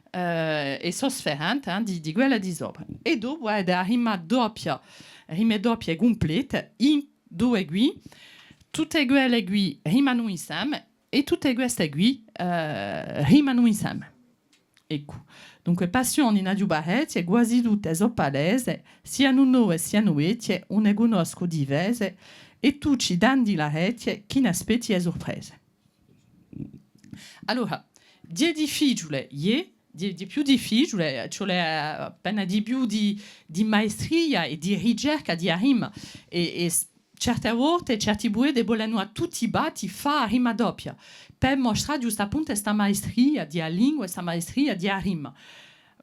eh, è sò sferente, eh, di, di quelle di sopra. È dopu avete a rima doppia, rime doppie cumplete, in dui quì, tutte quelle quì rimanu inseme, è tutte queste quì, eh, rimanu inseme. Eccu. Dunque, passioni n'aghju parechje, guasi tutte sò palese, sianu nove, sianu vechje, ùn ne cunnoscu difese, è tù ci tendi l'arechje, chì n'aspetti e surprese. Allora, hè difficiule, iè, hè, hè più difficiule, ci vole, eh, appena di più di, di maestria è di ricerca di a rima, è, è s-, certe volte, certi puete volenu à tutti i patti fà a rima doppia, per mustrà ghjustappuntu sta maestria di a lingua è sta maestria di a rima.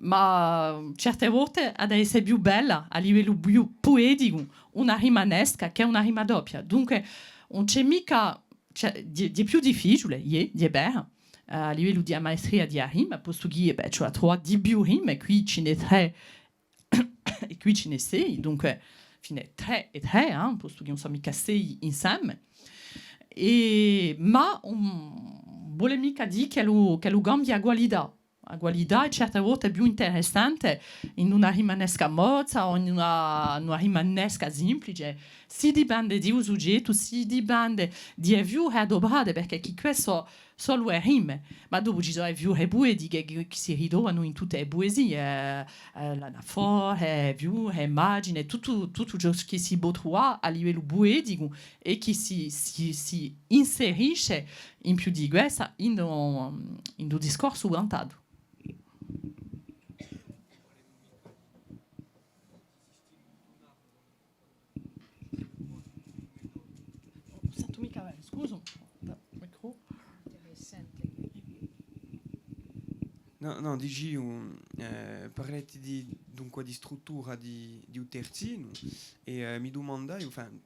Ma certe volte hà da esse più bella à livellu più pueticu una rima nesca chè una rima doppia. Dunque, ùn ci hè micca, ci hè, hè, hè più difficiule, iè, hè vera, à livellu di a maestria di a rima, postu chì, eh bè, ci hè da truvà di più rime, quì ci n'hè trè, è quì ci n'hè sei, dunque, infine, trè è trè, eh, postu chì ùn sò micca sei inseme. È, ma ùn vole micca dì ch'ellu, ch'ellu cambia a qualità. A qualità hè certe volte più interessante in una rima nesca mozza o in una, una rima nesca simplice. Si dipende di u sughjettu, si dipende di e fiure adoprate, perchè chì queste sò solu e rime, ma dopu ci sò e fiure puetiche chì, chì si ritrovanu in tutte e puesie, eh, eh, l'anafore, e fiure, e imagine, tuttu, tuttu ciò chì si pò truvà à livellu pueticu è chì si, si, si inserisce in più di quessa in u, in u discorsu cantatu. Ùn sentu micca bè, scusa. Micro. Nò, nò, dici, un, eh, parleti di, dunque, di struttura di, di u terzinu, è, eh, mi dumandai, enfin,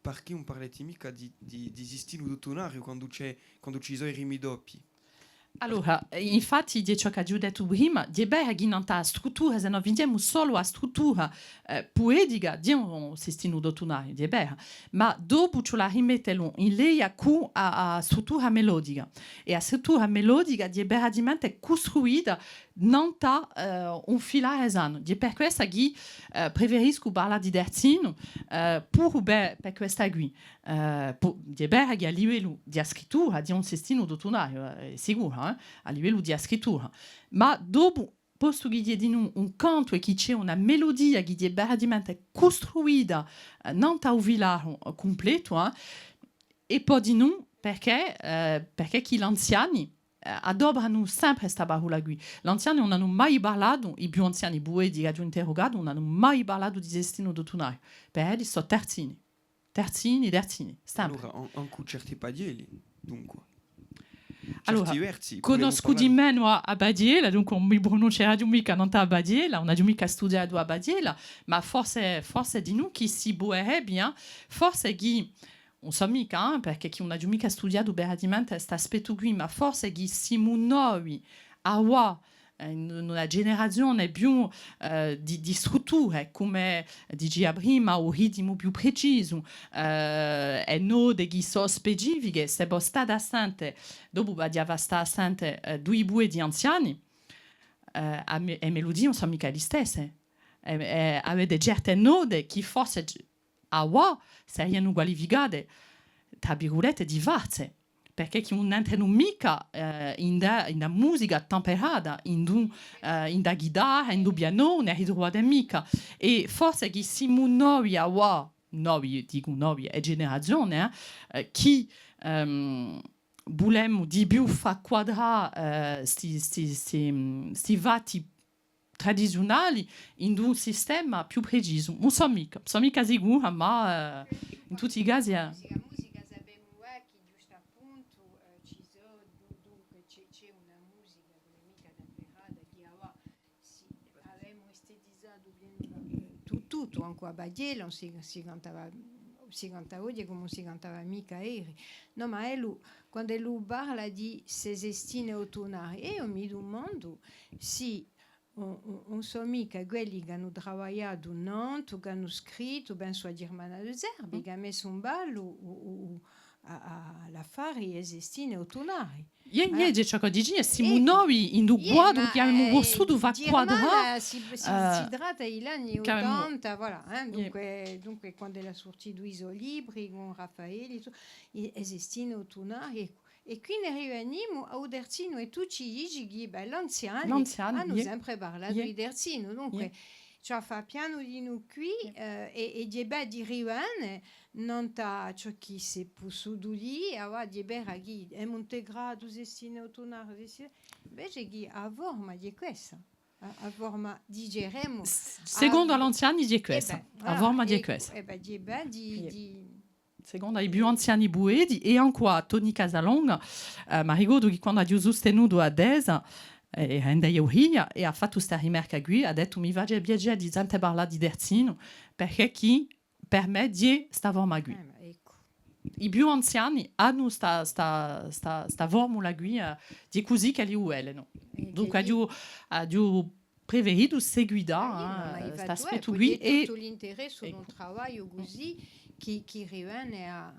parchì ùn parleti micca di, di, di sistinu dottunariu quandu ci hè, quandu ci sò i rimi doppii? Allora, eh, infatti, hè ciò ch'aghju dettu prima, hè vera chì nant'à a struttura, s'è no vidimu solu a struttura, eh, puetica, hè un sistinu dottunariu, hè vera, ma dopu ci vole à rimettelu in leia cù a, a struttura melodica. È a struttura melodica hè veramente custruita nant'à, eh, un filare sanu. Hè per quessa chì, eh, preferiscu parlà di terzinu, eh, puru per, per questa quì. Eh, po-, hè vera chì à livellu di a scrittura, hè un sistinu dottunariu, eh, sicuru, eh, à livellu di a scrittura. Ma dopu, postu chì hè dinù un cantu è chì ci hè una melodia chì hè veramente custruita, eh, nant'à u filare, eh, cumpletu, eh, è po dinù, perchè, eh, perchè chì l'anziani, eh, adopranu sempre sta parolla quì. L'anziani ùn anu mai parlatu, i più anziani pueti ch'aghju interrugatu, ùn anu mai parlatu di sistinu dottunariu. Per elli sò terzini. Terzini, terzini, sempre. Allora, an-, ancu certi paghjelli, dunque. Certi versi, pudemu parlà. Allora, cunnoscu di menu a, a paghjella, dunque ùn mi prununceraghju micca nant'à a paghjella, ùn aghju micca studiatu a paghjella, ma forse, forse dinù chì si puderebbe, eh, forse chì, ùn sò micca, eh, perchè chì ùn aghju micca studiatu veramente st'aspettu quì, ma forse chì simu noi, avà, eh, in una generazione più, eh, di, di strutture, cum'è dicia prima, u ritimu più precisu, eh, e note chì sò specifiche, s'è vo state à sente, dopu v'aghju à fà stà à sente, eh, dui pueti anziani, eh, a me-, e melodie ùn sò micca listesse. Eh, eh, avete certe note chì forse c-, avà serianu qualificate, trà virgulette, di false. perchè chì ùn entrenu micca, eh, in a, in a musica tamperata, in u, eh, in a ghitarra, in u pianu, ùn ne ritruvate micca. È forse chì simu noi avà, noi, dicu noi, hè generazione, eh, eh, chì, ehm, vulemu di più fà quadrà, eh, sti, sti, sti, mm, sti fatti tradiziunali in un sistema più precisu. Ùn sò micca, sò micca sicura, ma, eh, in tutti i casi, eh. Musica, musica, sapemu, eh, chì ghjustu appuntu, eh, ci sò, du-, dunque, ci hè, ci hè una musica chì ùn hè micca temperata, chì avà, sì, avemu estetizatu pienu, eh, tu-, tuttu, ancu à Baghjella, ùn si, si cantava, si canta oghje cum'è ùn si cantava micca eri. Nò, ma ellu, quand'ellu parla di ste sestine autunnali, eiu mi dumandu sì, ùn, ùn, ùn sò micca quelli chì anu travagliatu nantu, chì anu scrittu, pensu à Ghjirmana De Zerbi, chì hà messu in ballu u, u, u, a, a, l'affari di e sestine autunnali. Iè, iè, hè ciò ch'o dicia, simu noi in u quadru chì avemu vulsutu fà quadrà, si, si, si tratta di l'anni ottanta, voilà, eh, dunque, dunque, quand'ellu hà surtitu i so libri cù Raffaelli, e, e sestine autunnali, eccu. È quì ne rivenimu à u terzinu, è tù ci dici chì, bè, l'anziani anu sempre parlatu di terzinu, dunque, ciò fà pianu dinù quì, eh, è, è ghjè bè di rivene nant'à ciò chì s'hè pussutu dì, avà ghjè vera chì emu integratu sestine autunnali, sestine, invece chì a forma ghjè quessa, a, a forma, diceremu, secondu à l'anziani ghjè quessa, a forma ghjè quessa. È bè, ghjè bè di, di Secondu à i più anziani pueti, è ancu à Toni Casalonga, eh, m'arricordu chì quandu aghju sustenutu a tesa, eh, era in Ghjuria, è hà fattu sta rimarca quì, hà dettu: mi face piacè di sente parlà di terzinu, perchè chì per mè ghjè sta forma quì. Eh, ma eccu. I più anziani anu sta, sta, sta, sta formula quì, eh, ghjè cusì ch'elli u velenu. Dunque, aghju, aghju preferitu seguità, eh, st'aspettu quì è tuttu l'interessu d'un travagliu cusì chì, chì rivene à,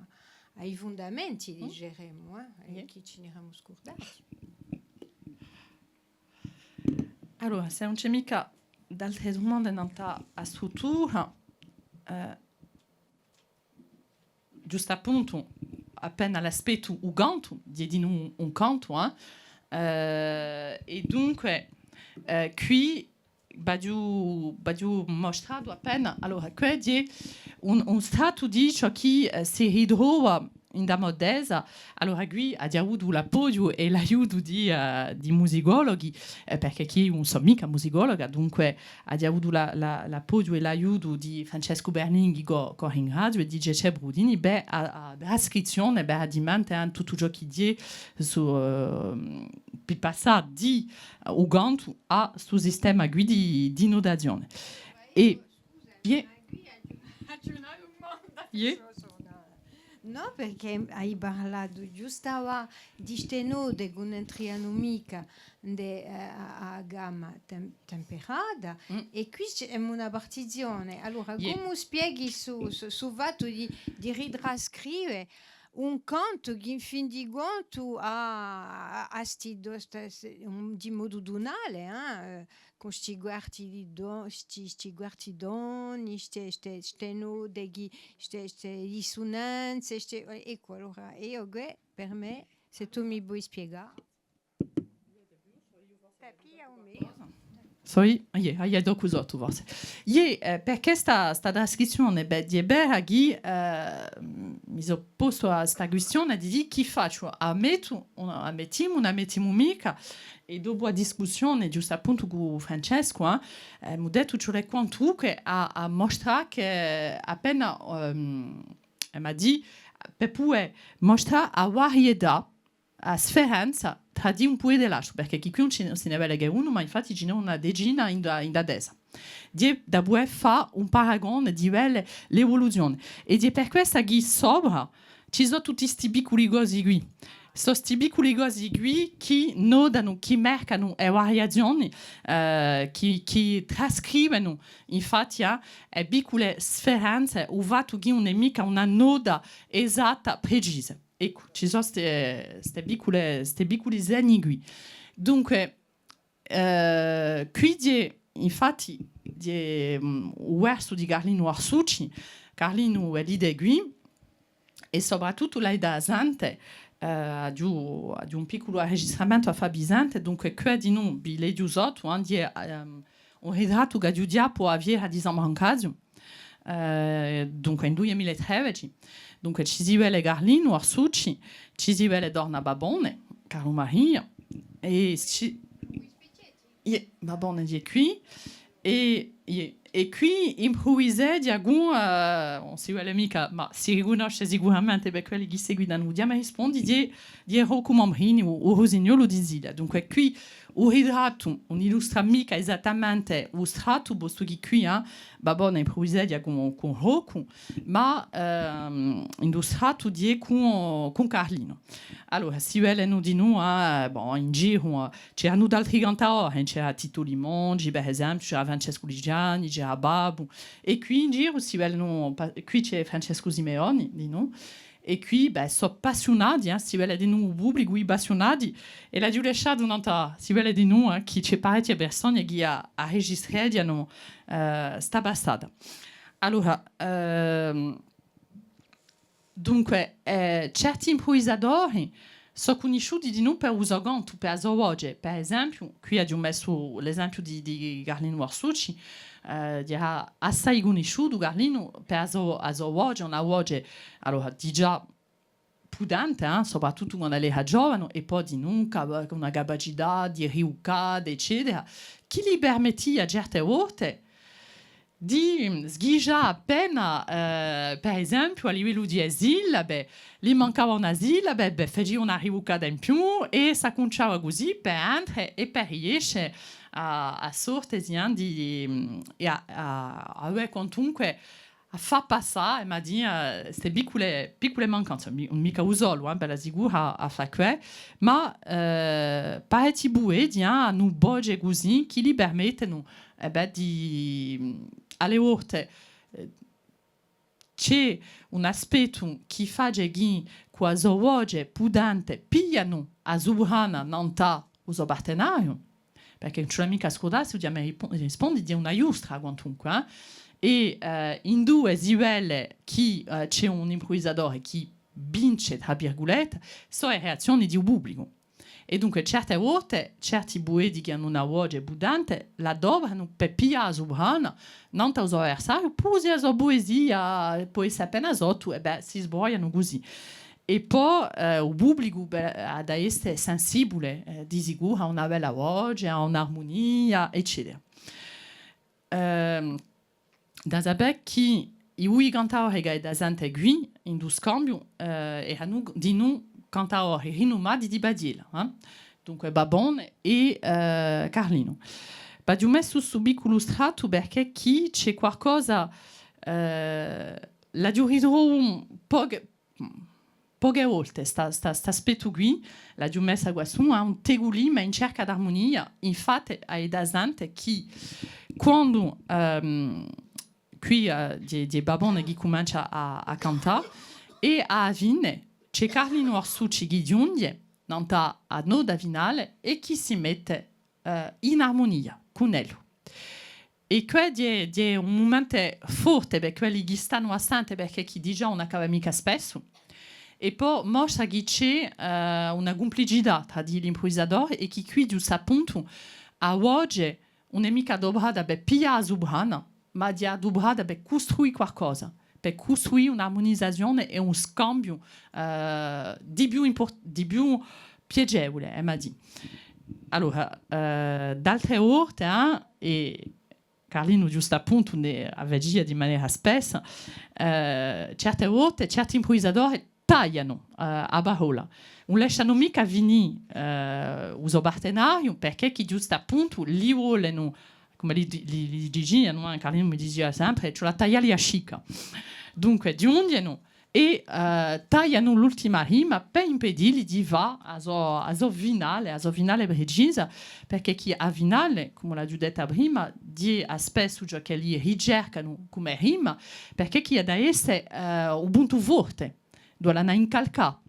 à i fundamenti, diceremu, eh, è chì ci n'eremu scurdati. Allora, s'ùn ci hè micca d'altre dumande nant'à a struttura, eh, ghjustappuntu, appena l'aspettu u cantu, ghjè dinù un, un cantu, eh. Eh, è dunque, eh, quì v'aghju, v'aghju mustratu appena, allora, què ghjè un, un strattu di ciò chì, eh, si ritrova in a mo tesa. Allora, quì aghju avutu l'appoghju è l'aiutu di, eh, di musicologhi, eh, perchè chì ùn sò micca musicologa, dunque, aghju avutu la, la, l'appoghju è l'aiutu di Francescu Berninghi, ch'o, ch'o ringraziu, è di Cecè Brudini, per a, a trascrizzione, per addimantà, eh, tuttu ciò chì ghjè su, eh, per passà di, eh, u cantu à stu sistema quì di, di nutazione. È, iè. Iè. Nò, perchè ai parlatu ghjustu avà di ste note chì ùn entrianu micca in a, a, a gamma tem-, temperata, è quì ci hè una partizione. Allora, cumu spieghi stu, stu, stu fattu di, di ritrascrive un cantu chì, in fin di contu, hà, hà sti do-, sta, sta, un, di modu tunale, eh, cù sti quarti di do-, sti, sti quarti toni, ste, ste, ste note chì, ste, ste risonanze, ste, eccu, allora, eiu què, per mè, s'è tù mi poi spiegà. Soi, iè, ah, iè, dopu sottu, forse. Iè, eh, perchè sta, sta trascrizzione, bè, ghjè vera chì, eh, mi sò postu à sta quistione di dì chì facciu, a mettu, ùn a mettimu, ùn a mettimu micca, è dopu a discussione, ghjustappuntu cù Francescu, eh, eh, m'hà dettu ci vole quantunque à, à mustrà chì appena, ehm, eh, m'hà dì, per pudè mustrà a varietà, a sferenza trà di un pueta è l'altru, perchè chì quì ùn ci, si ne vede chè unu, ma infatti ci n'hè una decina in a, in a tesa. Ghjè da pudè fà un paragone di vede l'evoluzione. È ghjè per quessa chì sopra ci sò tutti sti picculi cosi quì. Sò sti picculi cosi quì chì notanu, chì marcanu e variazioni, eh, chì, chì trascrivenu, infatti, eh, e piccule sferenze, u fattu chì ùn hè micca una nota esatta, precisa. Eccu, ci sò ste, ste piccule, ste picculi segni quì. Dunque, eh, quì ghjè, infatti, ghjè, mm, u versu di Carlinu Arsucci, Carlinu hè l'idea quì, è soprattuttu l'hai da sente, Eh, aghju, aghju un picculu arregistramentu à fà vi sente, dunque, quì dinù, vi leghju sottu, eh, hè, ehm, un ritrattu ch'aghju ghjà pà a fiera di San Brancasiu, eh, dunque, in dui mila è tredeci. Dunque, ci si vede Carlinu Orsucci, ci si vede Donna Babone, Carlu Maria, è ci, iè, Babone hè quì, è, iè, è quì impruviseghja cù, eh, ùn si vede micca, ma si ricunnosce sicuramente per quelli chì seguitanu, ghjà mi rispondi, hè, hè Roccu Mambrini, u, u Rusignolu di Zilia. Dunque, quì u ritrattu ùn illustra micca esattamente u strattu, postu chì quì, eh, Babone impruviseghja cù, cù Roccu, ma, ehm, in u strattu hè cù, cù Carlinu. Allora, si vedenu dinù, eh, bon, in giru, eh, c'eranu d'altri cantadori, eh, c'era Tittu Limongi, per esempiu, c'era Francescu Ligiani, c'era Babbu, è quì in giru si vedenu, pa-, quì ci hè Francescu Simeoni, dinù, è quì, bè, sò appassiunati, eh, si vede dinù u publicu, i appassiunati, è l'aghju lasciatu nant'à, si vede dinù, eh, chì ci hè parechje persone chì a, arregistreghjanu, eh, sta passata. Allora, ehm, dunque, eh, certi impruvisadori sò cunnisciuti dinù per u so cantu, per a so voce. Per esempiu, quì aghju messu l'esempiu di, di Carlinu Orsucci, eh, chì era assai cunnisciutu, Carlinu, per a so, a so voce, una voce, allora, digià pudente, eh, soprattuttu quand'ellu era giovanu, è po dinù capa-, una capacità di rivucà, eccetera, chì li permettia certe volte di sghijà appena, eh, per esempiu, à livellu di e sillabe, li mancava una sillaba, è bè, facia una rivucata in più, è s'accunciava cusì per entre è per riesce à, à sorte, sì, eh, di, di, è à, à, à avè quantunque à fà passà, è mi dì, eh, ste piccule, piccule mancanze, mi-, micca u solu, eh, bella sicura, à, à fà què, ma, eh, parechji pueti, eh, anu voce cusì, chì li permettenu, eh bè, di, à e volte, eh, ci hè un aspettu chì face chì, cù a so voce pudente, piglianu a suprana nant'à u so partenariu, perchè ùn ci hè micca à scurdassi, u ghjà mi ripo-, rispondi, hè una ghjustra, quantunque, eh. È, eh, induve si vede chì, eh, ci hè un impruvisadore chì vince, trà virgulette, sò e reazzioni di u publicu. È dunque, certe volte, certi pueti chì anu una voce pudente, l'adopranu per piglià a suprana, nant'à u so avversariu, puru s'è a so puesia pò esse appena sottu, è bè, si sbroglianu cusì. È po, eh, u publicu, bè, hà da esse sensibule, eh, di sicuru, à una bella voce, à un'armunia, eccetera. Ehm, da sapè chì i dui cantadori chì avete da sente quì, in u scambiu, eh, eranu dinù cantadori rinumati di Baghjella, eh? Dunque Babone è, eh, Carlinu. V'aghju messu stu picculu strattu perchè chì ci hè qualcosa, eh, l'aghju ritrovu poche, poche volte, sta, sta, st'aspettu quì, l'aghju messa quassù, eh, un tegulì, ma in cerca d'armunia, infatti, avete da sente chì quandu, ehm, quì, eh, hè, hè Babone chì cumencia à, à cantà, è à a fine, ci hè Carlinu Orsucci chì ghjunghje, nant'à a nota finale, è chì si mette, eh, in armunia cun ellu. È què hè, hè un mumentu forte per quelli chì stanu à sente, perchè chì digià ùn accade micca spessu. È po mostra chì ci hè, eh, una cumplicità trà di l'impruvisadori è chì quì, ghjustappuntu, a voce ùn hè micca aduprata per piglià a suprana, ma hè aduprata per custruì qualcosa, per custruì un'armunizazione è un scambiu, eh, di più impor-, di più piacevule, eh, mi dì. Allora, eh, d'altre volte, eh, è Carlinu ghjustappuntu ne, a facia di manera spessa, eh, certe volte certi impruvisadori taglianu, eh, a parolla. Ùn lascianu micca finì, eh, u so partenariu, perchè chì ghjustappuntu li volenu, cum'è li, li, li dicianu, eh, Carlinu mi dicia sempre, ci vole à taglià li a scicca. Dunque, ghjunghjenu è, eh, taglianu l'ultima rima per impedilli di fà a so, a so finale, a so finale precisa, perchè chì a finale, cum'è l'aghju detta prima, hè spessu ciò ch'elli ricercanu cum'è rima, perchè chì hà da esse, eh, u puntu forte, duva l'anu à incalcà.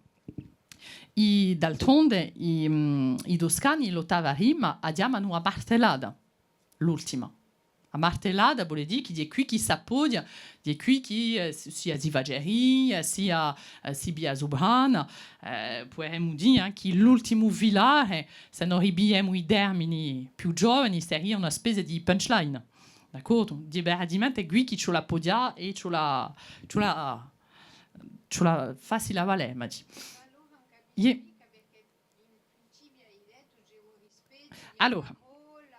È d'altronde, i, mm, i Tuscani l'ottava rima a chjamanu a martellata, l'ultima. A martellata vole dì chì hè quì chì s'appoghja, hè quì chì, eh, si, sia si faceria, sia, eh, si piglia a suprana, eh, puderemu dì, eh, chì l'ultimu filare, s'è no ripigliemu i termini più giovani, seria una spezia di punchline. D'accordu? Hè veramente quì chì ci vole à appoghjà è ci vole à, ci vole à, ci vole à fassi la valema, dì. Iè. Allora,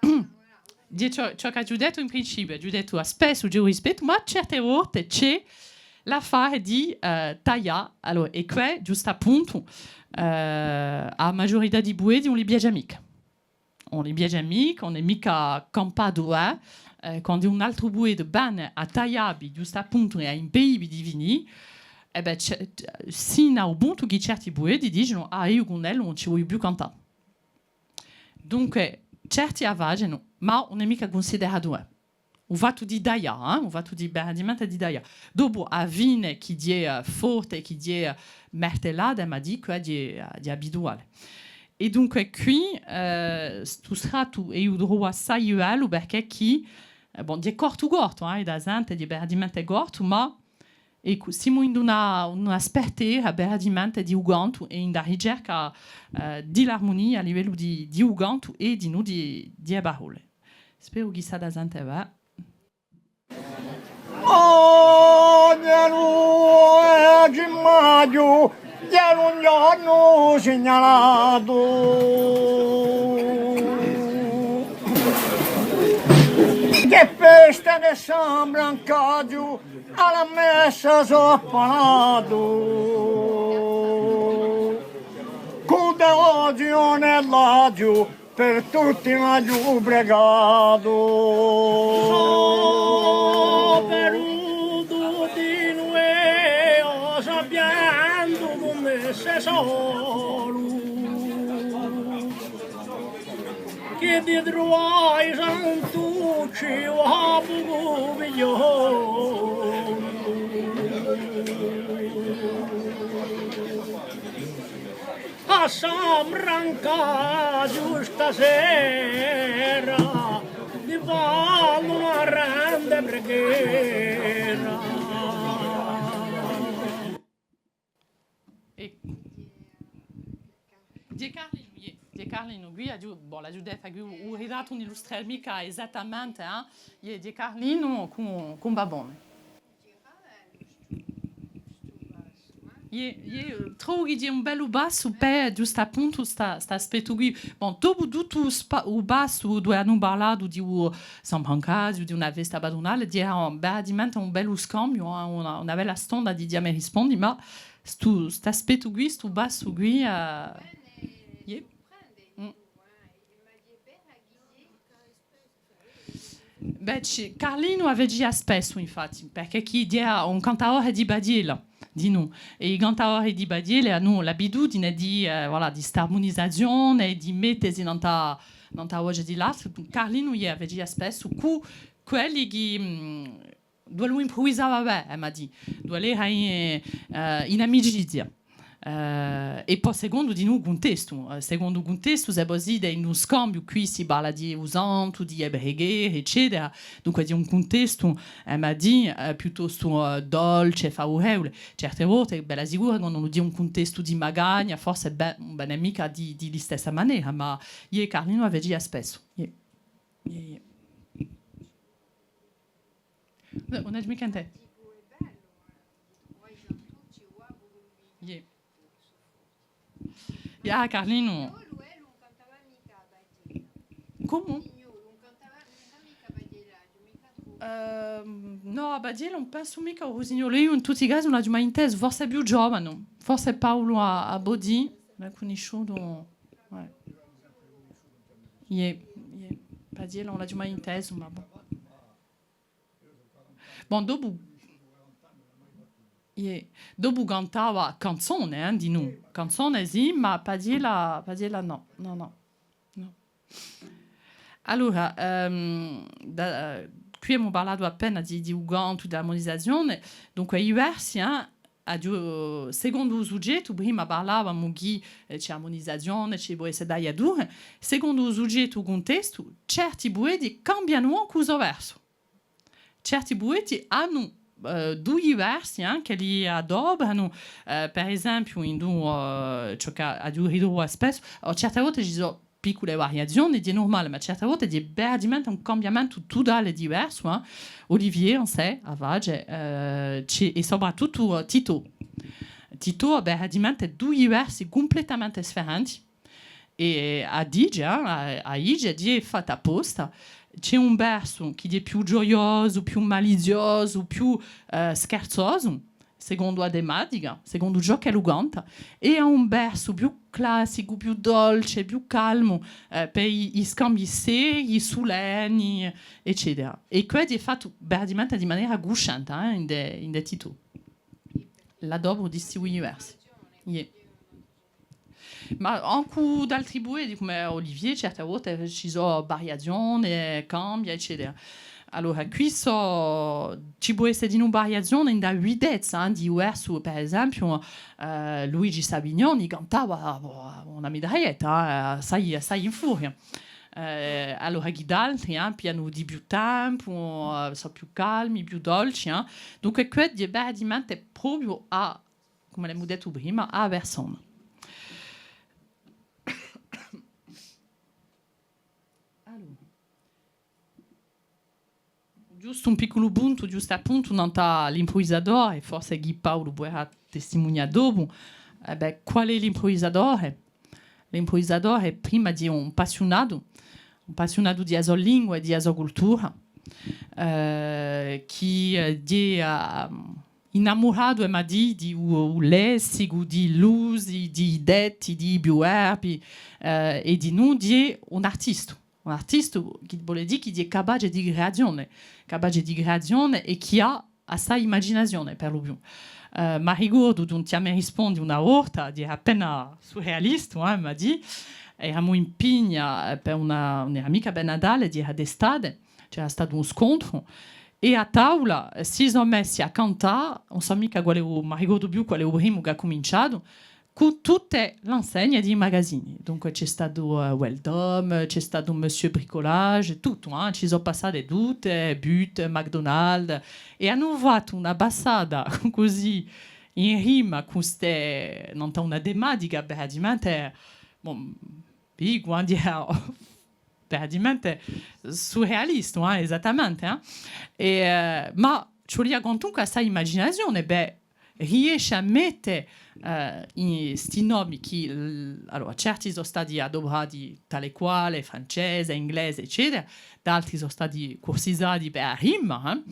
hè ciò, ciò ch'aghju dettu in principiu, aghju dettu à spessu ci hè u rispettu, ma certe volte ci hè l'affare di, eh, taglià. Allora, è quì, ghjustappuntu, eh, a maghjurità di pueti ùn li piace micca. Ùn li piace micca, ùn hè micca campatu, eh, eh, quandu un altru pueta vene à taglià vi, ghjustappuntu, è à impedì vi di finì, è bè, ci hè, sinu à u puntu chì certi pueti dicenu: «Ah, eiu cun ellu ùn ci vogliu più cantà.» Dunque, certi a facenu, ma ùn hè micca cunsideratu, eh. U fattu di taglià, eh, u fattu di, veramente di taglià. Dopu, a fine, chì hè, eh, forte, chì hè, eh, martellata, ma dicu, eh, hè, eh, hè abituale. È dunque quì, eh, stu strattu eiu u trovu assai bellu, perchè chì, eh, bon, hè cortu cortu, eh, hè da sente, hè veramente cortu, ma eccu, simu in una, una spartera veramente di u cantu è in a ricerca, eh, di l'armunia à livellu di, di u cantu è dinù di, di e parolle. Speru chì s'hà da sente, eh. Oghje luneghje di maghju, hè un ghjornu signalatu. Chì festa di San Brancaghju, à a messa sò panatu. Cù devozione l'aghju per tutti m'aghju pregatu. Sò venutu di nuevu sapiendu cum'è sè solu, chì di truvà i santucci u pocu pigliò. À San Brancaghju sta sera, di fà una grande preghera. È, di Carlinu, iè, di Carlinu, quì, aghju, bon, l'aghju detta, quì u, u ritrattu ùn illustra micca esattamente, eh? Iè, di Carlinu cù, cù Babone. Iè, iè, trovu chì hè un bellu passu per, ghjustappuntu, sta, st'aspettu quì. Bon, dopu tuttu u spa-, u passu, duve anu parlatu di u San Brancaghju, di una festa patrunale, hè veramente un bellu scambiu, eh, una, una bella stonda di, di dì mi rispondi, ma stu, st'aspettu quì, stu passu quì, eh, iè. Mm. Bè, ci, Carlinu a facia spessu, infatti, perchè chì era un cantadore di padiella, dinù. È i cantadori di padiella anu l'abitudine di, eh, voilà, di st'armunizazione, di mettesi nant'à, nant'à a voce di l'altru. Carlinu, iè, a facia spessu cù quelli chì, mm, duve lu impruvisava bè, eh, ma dì, duve l'era in, eh, in amicizia. Eh, è po secondu dinù u cuntestu, eh, secondu u cuntestu, s'è vo site in un scambiu, quì si parla di u santu, di e preghere, eccetera. Dunque, di un cuntestu, eh, ma dì, eh, piuttostu, eh, dolce, favurevule. Certe volte, bella sicura, quandu ùn hè un cuntestu di magagna, forse bè, ùn vene micca di, di listessa manera, ma iè, Carlinu a facia spessu. Iè. Iè, iè. Ùn hè micca in tè. Iè. Iè, Carlinu. Cumu? Ehm, nò, a padiella ùn pensu micca à u rusignolu. Eiu in tutti i casi ùn l'aghju mai intesu, forse più giovanu, forse Paulu à, à Bodì, l'hà cunnisciutu. Ouais. Iè, iè. Padiella ùn l'aghju mai intesu, ma bon. Bon, dopu, iè, dopu cantava canzone, eh, dinù. Canzone sì, ma padiella, padiella nò, nò, nò, nò. Allora, ehm, da, quì emu parlatu appena di, di u cantu, di l'armunizazione, dunque i versi, eh, aghju, secondu u sughjettu, prima parlavamu chì, eh, ci hè armunizazione, ci pò esse tagliature, secondu u sughjettu, u cuntestu, certi pueti cambianu ancu u so versu. Certi pueti anu, eh, dui versi, eh, ch'elli adopranu, eh, per esempiu, in un, eh, ciò ch'aghju ritrovu spessu, o certe volte ci sò piccule variazione, hè nurmale, ma certe volte hè veramente un cambiamentu tutale diversu, eh. Olivier, Ancet, a face, eh, ci, è soprattuttu, eh, Tito. Tito hà veramente dui versi cumplettamente sfarenti. È a dice, eh, a, a dice, hè fattu apposta. Ci hè un versu chì hè più gioiosu, più maliziosu, più, eh, scherzosu, secondu a tematica, secondu ciò ch'ellu canta, è hà un versu più classicu, più dolce, più calmu, eh, per i, i scambii serii, sulenni, eccetera. È què hè fattu veramente di manera cusciente, eh, in de, in de Tito. L'adopru di sti dui versi. Iè. Ma ancu d'altri pueti, cum'è Olivier, certe volte ci sò variazione, cambia, eccetera. Allora, quì sò, ci pò esse dinù variazione in a vitezza, eh, di versu, per esempiu, eh, Luigi Savignoni cantava, boh, una mitraglietta, eh, assai, assai in furia. Eh, allora, chì d'altri, eh, piglianu di più tempu, eh, sò più calmi, più dolci, eh. Dunque, què hè veramente propiu à cum'è l'emu dettu prima, à a persona. Allora, ghjustu un picculu puntu, ghjustu appuntu, nant'à l'impruvisadore, forse chì Paulu puderà testimunià dopu. Eh bè, quale hè l'impruvisadore? L'impruvisadore, prima, hè un appassiunatu, un appassiunatu di a so lingua è di a so cultura, eh, chì, eh, hè, eh, innamuratu, emu da dì, di u, u lessicu, di l'usi, di i detti, di i pruverbii, eh, è dinù hè un artistu. Un artistu, chì vole dì chì hè capace di creazione, capace di creazione è chì hà assai imaginazione, per lu più. Eh, m'arricordu d'un Chjama è rispondi una volta, chì era appena surrealistu, eh, emu da dì, eramu in Pigna, eh, per una, ùn era micca per Natale, era d'estate, c'era statu un scontru, è à taula, eh, si sò messi à cantà, ùn sò micca quale hè u, m'arricordu più quale hè u primu chì hà cuminciatu, cù tutte l'insegne di i magazini. Dunque, ci hè statu, eh, Weldom, ci hè statu Monsieur Bricolage, tuttu, eh, ci sò passate tutte, But, McDonald's, è anu fattu una passata cusì in rima cù ste, nant'à una tematica veramente, bon, dicu, eh, veramente surrealistu, eh, esattamente, eh. È, eh, ma ci vulia quantunque assai imaginazione, bè, riesce à mette, eh, in sti nomi chì, l-, allora, certi sò stati adoprati tale quale, francese, inglese, eccetera, d'altri sò stati cursizati per a rima, eh,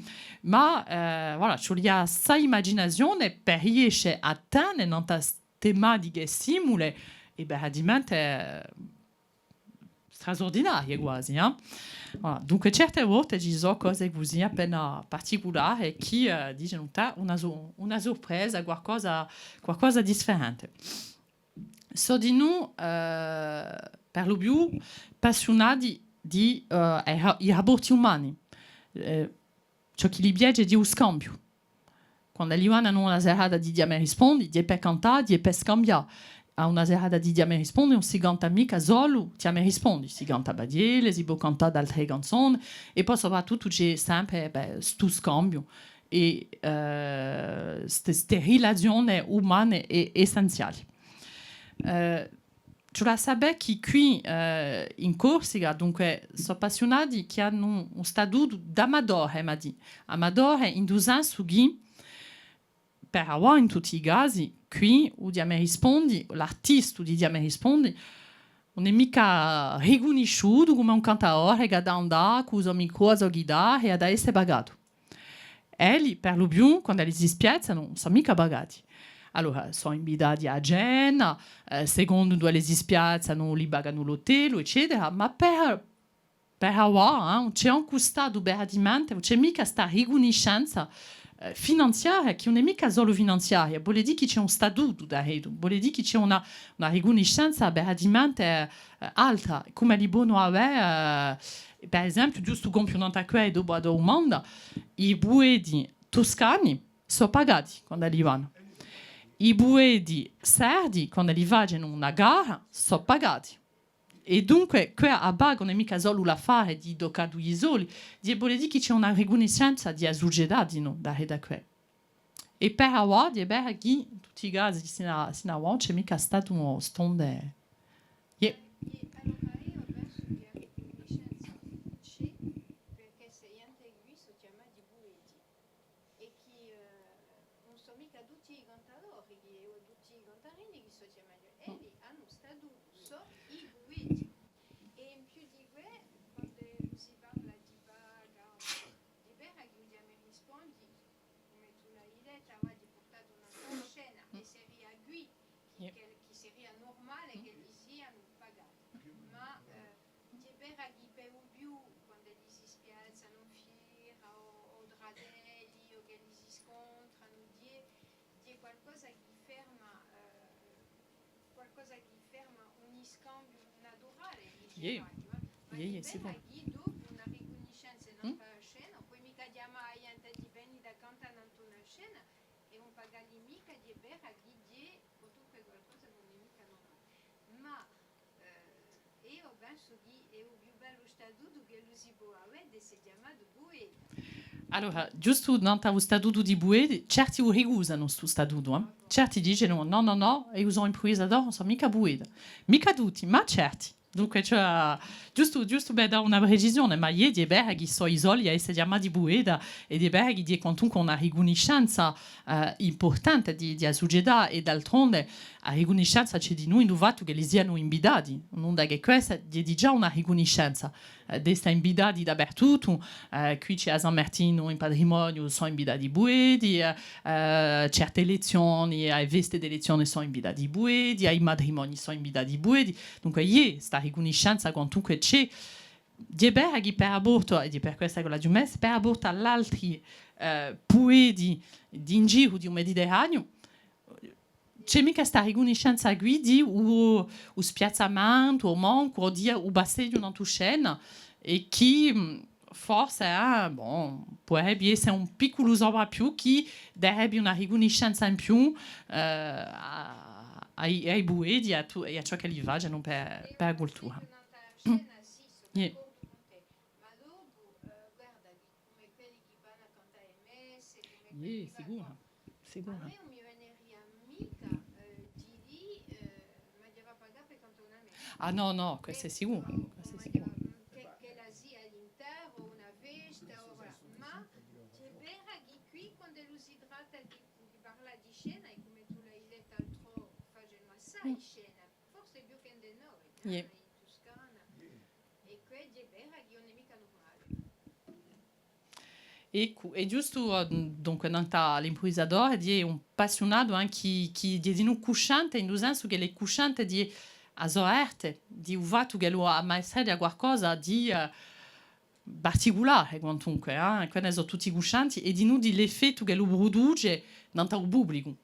ma, eh, voilà, ci vulia assai imaginazione per riesce à tene nant'à s-, tematiche simule, è veramente, eh, strasurdinarie quasi, eh. Voilà, dunque certe volte ci sò cose cusì appena particulare chì, eh, dicenu, tè, una su-, una surpresa, qualcosa, qualcosa di sfarente. Sò dinù, eh, per lu più appassiunati di, eh, i ra-, i rapporti umani. Eh, ciò chì li piace hè u scambiu. Quand'elli vanu à una serata di Chjama è rispondi, hè per cantà, hè per scambià. À una serata di Chjama è rispondi, ùn si canta micca solu Chjama è rispondi, si canta padielle, si pò cantà d'altre canzone, è po soprattuttu ci hè sempre, bè, stu scambiu è, eh, ste, ste rilazione umane è essenziali. Eh, Ci vole à sapè chì quì, eh, in Corsica, dunque, sò appassiunati chì anu un statutu d'amatore, emu da dì. Amatore in u sensu chì, per avà, in tutti i casi, quì, u Chjama è rispondi, l'artistu di Chjama è rispondi, ùn hè micca ricunnisciutu cum'è un cantadore chì hà da andà cù u so micru, a so ghitarra è hà da esse pagatu. Elli, per lu più, quand'elli si spiazzanu, ùn sò micca pagati. Allora, sò invitati à cena, eh, secondu induve elli si spiazzanu, li paganu l'hotel, eccetera, ma per, per avà, eh, ùn ci hè ancu statu veramente, ùn ci hè micca sta ricunniscenza, eh, finanziaria, chì ùn hè micca solu finanziaria, vole dì chì ci hè un statutu daretu, vole dì chì ci hè una, una ricunniscenza veramente, eh, alta, cum'elli ponu avè, eh, per esempiu, ghjustu compiu nant'à què, dopu a to dumanda, i pueti tuscani sò pagati quand'elli vanu. I pueti sardi, quand'elli facenu una gara, sò pagati. È dunque, què a paga ùn hè micca solu l'affare di toccà duie soldi, ghjè, vole dì chì ci hè una ricunniscenza di a sucetà, dinò, daretu à què. È per avà, ghjè vera chì, in tutti i casi, sin'à, sin'à avà, ùn ci hè micca statu uno stonde. Iè. Allora, eiu pensu chì a ricunniscenza ci hè, perchè sta ghjente quì sò chjamati pueti. È chì, eh, ùn sò micca tutti i cantadori, chì, o tutti i cantarini chì sò chjamati, elli anu statutu, sò i pueti. È in più di què, quand'ellu si parla di paga, di vera chì u Ghjamè rispondi, cum'è tù l'hai detta, avà ghjè purtatu in altra scena, è seria quì chì, chì seria nurmale ch'elli sianu pagati. Ma, eh, ghjè vera chì per u più, quand'elli si spiazzanu in fiera o, o trà d'elli, o ch'elli si scontranu, ghjè, ghjè qualcosa chì ferma, eh, qualcosa chì ferma un iscambiu naturale, diceraghju, eh. Ma ghjè vera chì dopu una ricunniscenza in un'altra scena, ùn poi micca chjamà a ghjente di veni da cantà in un'altra scena, è ùn pagalli micca, ghjè vera chì ghjè quantunque qualcosa chì ùn hè micca nurmale. Ma, eh, eiu pensu chì hè u più bellu statutu ch'ellu si pò avè, d'esse chjamatu pueta. Allora, ghjustu nant'à u statutu di pueti, certi u ricusanu stu statutu, eh. Certi dicenu, nò, nò, nò, eiu sò impruvisadore, ùn sò micca pueta. Micca tutti, ma certi. Dunque, cioè, ghjustu, ghjustu per dà una precisione, ma iè, ghjè vera chì sò i soli à esse chjamati pueta, è ghjè vera chì ghjè quantunque una ricunniscenza, eh, impurtante di, di a sucetà, è d'altronde a ricunniscenza ci hè dinù in u fattu ch'elli sianu invitati, ùn hè chè quessa, ghjè digià una ricunniscenza, eh, d'esse invitati dapertuttu, eh, quì ci hè à San Martinu in patrimoniu, sò invitati i pueti, eh, eh, certe elezzioni, à e feste d'elezzione sò invitati i pueti, à i matrimonii sò invitati i pueti. Dunque, iè, sta ricunniscenza quantunque ci hè, ghjè vera chì per raportu, è ghjè per quessa ch'o l'aghju messa, per raportu à l'altri, eh, pueti di in giru di u Mediterraniu, ci hè micca sta ricunniscenza quì di u, u spiazzamentu, o mancu, o di u passeghju in un'altra scena, è chì, mm, forse, eh, bon, puderebbe esse un picculu soprapiù chì darebbe una ricunniscenza in più, eh, à, à i, à i pueti, à tu-, è à ciò ch'elli facenu per, per a cultura. Iè. Ma dopu, eh, guarda, di, cum'è quelli chì vanu à cantà e messe, cum'è quelli chì vanu à... Iè, sicuru, sicuru. À mè ùn mi veneria micca, eh, di dì, eh, m'aghju da pagà per cantà una messa. Ah, nò, nò, quessu hè sicuru, quessu hè sicuru. Chì, ch'ella sia à l'interru, una festa, o voilà. Ma ghjè vera chì quì, quand'ellu si tratta di, di parlà di scena, è cum'è tù l'hai detta altrò, facenu assai scena, forse più chè ind'è noi, eh, in Tuscana. È què ghjè vera chì ùn hè micca nurmale. Eccu, hè ghjustu, eh, dunque, nant'à l'impruvisadore, ghjè un appassiunatu, eh, chì, chì ghjè dinù cuscente, in u sensu ch'ellu hè cuscente di a so arte, di u fattu ch'ellu ammaestreghja qualcosa di, eh, particulare, quantunque, eh, què ne sò tutti cuscenti, è dinù di l'effettu ch'ellu pruduce nant'à u publicu.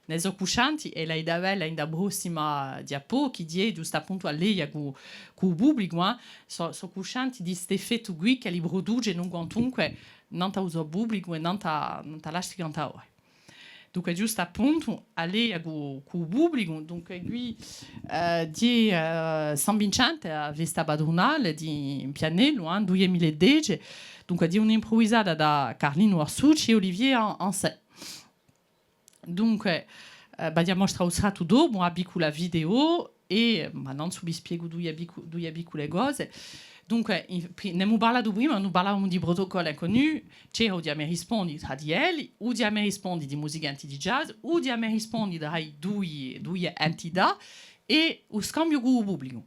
Ne sò cuscenti, è l'hai da veda in a prossima diapò, chì ghjè ghjustappuntu a leia cù, cù u publicu, eh. Sò, sò cuscenti di st'effettu quì ch'elli pruducenu quantunque nant'à u so publicu è nant'à, nant'à l'astri cantadori. Dunque, ghjustappuntu, a leia cù, cù u publicu, dunque, quì, eh, ghjè, eh, San Vincente, a festa patrunale di Pianellu, eh, dui mila è dece, dunque, ghjè un'impruvisata da Carlinu Orsucci è Olivier An-, Anset. Dunque, eh, v'aghju à mostrà un trattu dopu, una piccula video, è, ma nanzu vi spiegu duie piccu-, duie piccule cose. Dunque, in, pri-, n'emu parlatu prima, no parlavamu di Protocole Inconnu, c'era u Ghjamè Rispondi trà di elli, u Ghjamè Rispondi di musicanti di jazz, u Ghjamè Rispondi trà i dui, duie entità, è u scambiu cù u publicu.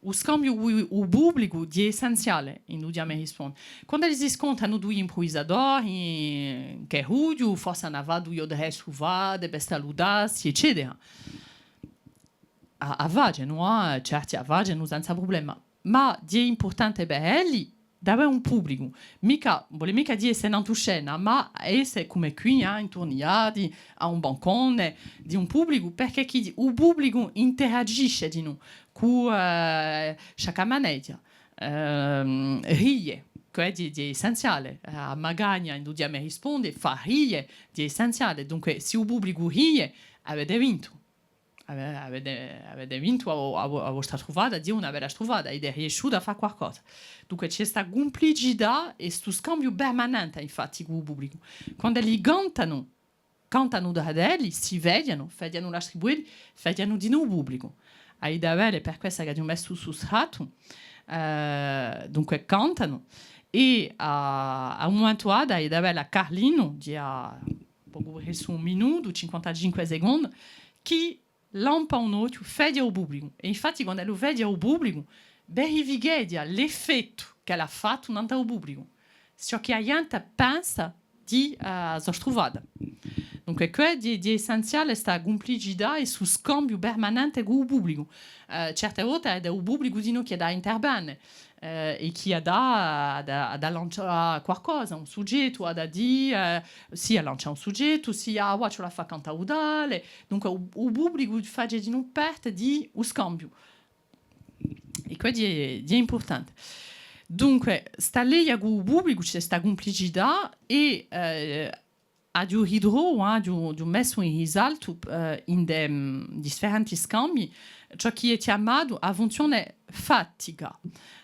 U scambiu cù u publicu ghjè essenziale in u Ghjamè Rispondi. Quand'elli si scontranu dui impruvisadori, in carrughju, forse anu à fà dui o trè strufate per salutassi, eccetera. A, a facenu, eh, certi a facenu senza prublema. Ma ghjè impurtante per elli d'avè un publicu. Micca, vole micca dì esse nantu à scena, ma esse cum'è quì, eh, inturniati à un bancone di un publicu, perchè chì u publicu interagisce dinù cù, eh, sciaccamanegghia, ehm, ride, què ghjè, ghjè essenziale, eh, a magagna in u Ghjamè Rispondi, fà ride, ghjè essenziale. Dunque, s'è u publicu ride, avete vintu. Ave-, avete, avete vintu a, a, a vostra strufata, hè una bella strufata, avete riesciutu à fà qualcosa. Dunque, ci hè sta cumplicità è stu scambiu permanente, infatti, cù u publicu. Quand'elli cantanu, cantanu trà d'elli, si fighjanu, fighjanu l'astri pueti, fighjanu dinù u publicu. Avete da vede, hè per quessa ch'aghju messu stu strattu, eh, dunque, cantanu, è à, à un mumentu datu, avete da vede à Carlinu, di à pocu pressu un minutu, cinquantacinque secondi, chì lampa un ochju, fighja u publicu. È infatti, quand'ellu fighja u publicu, verificheghja l'effettu ch'ellu hà fattu nant'à u publicu. Ciò chì a ghjente pensa di, eh, a so strufata. Dunque, què hè, hè essenziale sta cumplicità è stu scambiu permanente cù u publicu. Eh, certe volte hè u publicu dinù chì hà da intervene, eh, è chì hà da, hà da, hà da lancià qualcosa, un sughjettu, hà da dì, eh, sì, hà lancià un sughjettu, sì, ah, avà ci vole à fà cantà u tale. Dunque, u, u publicu face dinù parte di u scambiu. È què hè, hè impurtante. Dunque, sta leia cù u publicu, ci hè sta cumplicità è, eh, aghju ritrovu, eh, aghju, aghju messu in risaltu, eh, in di, mm, differenti scambii, ciò chì hè chjamatu a funzione fattica,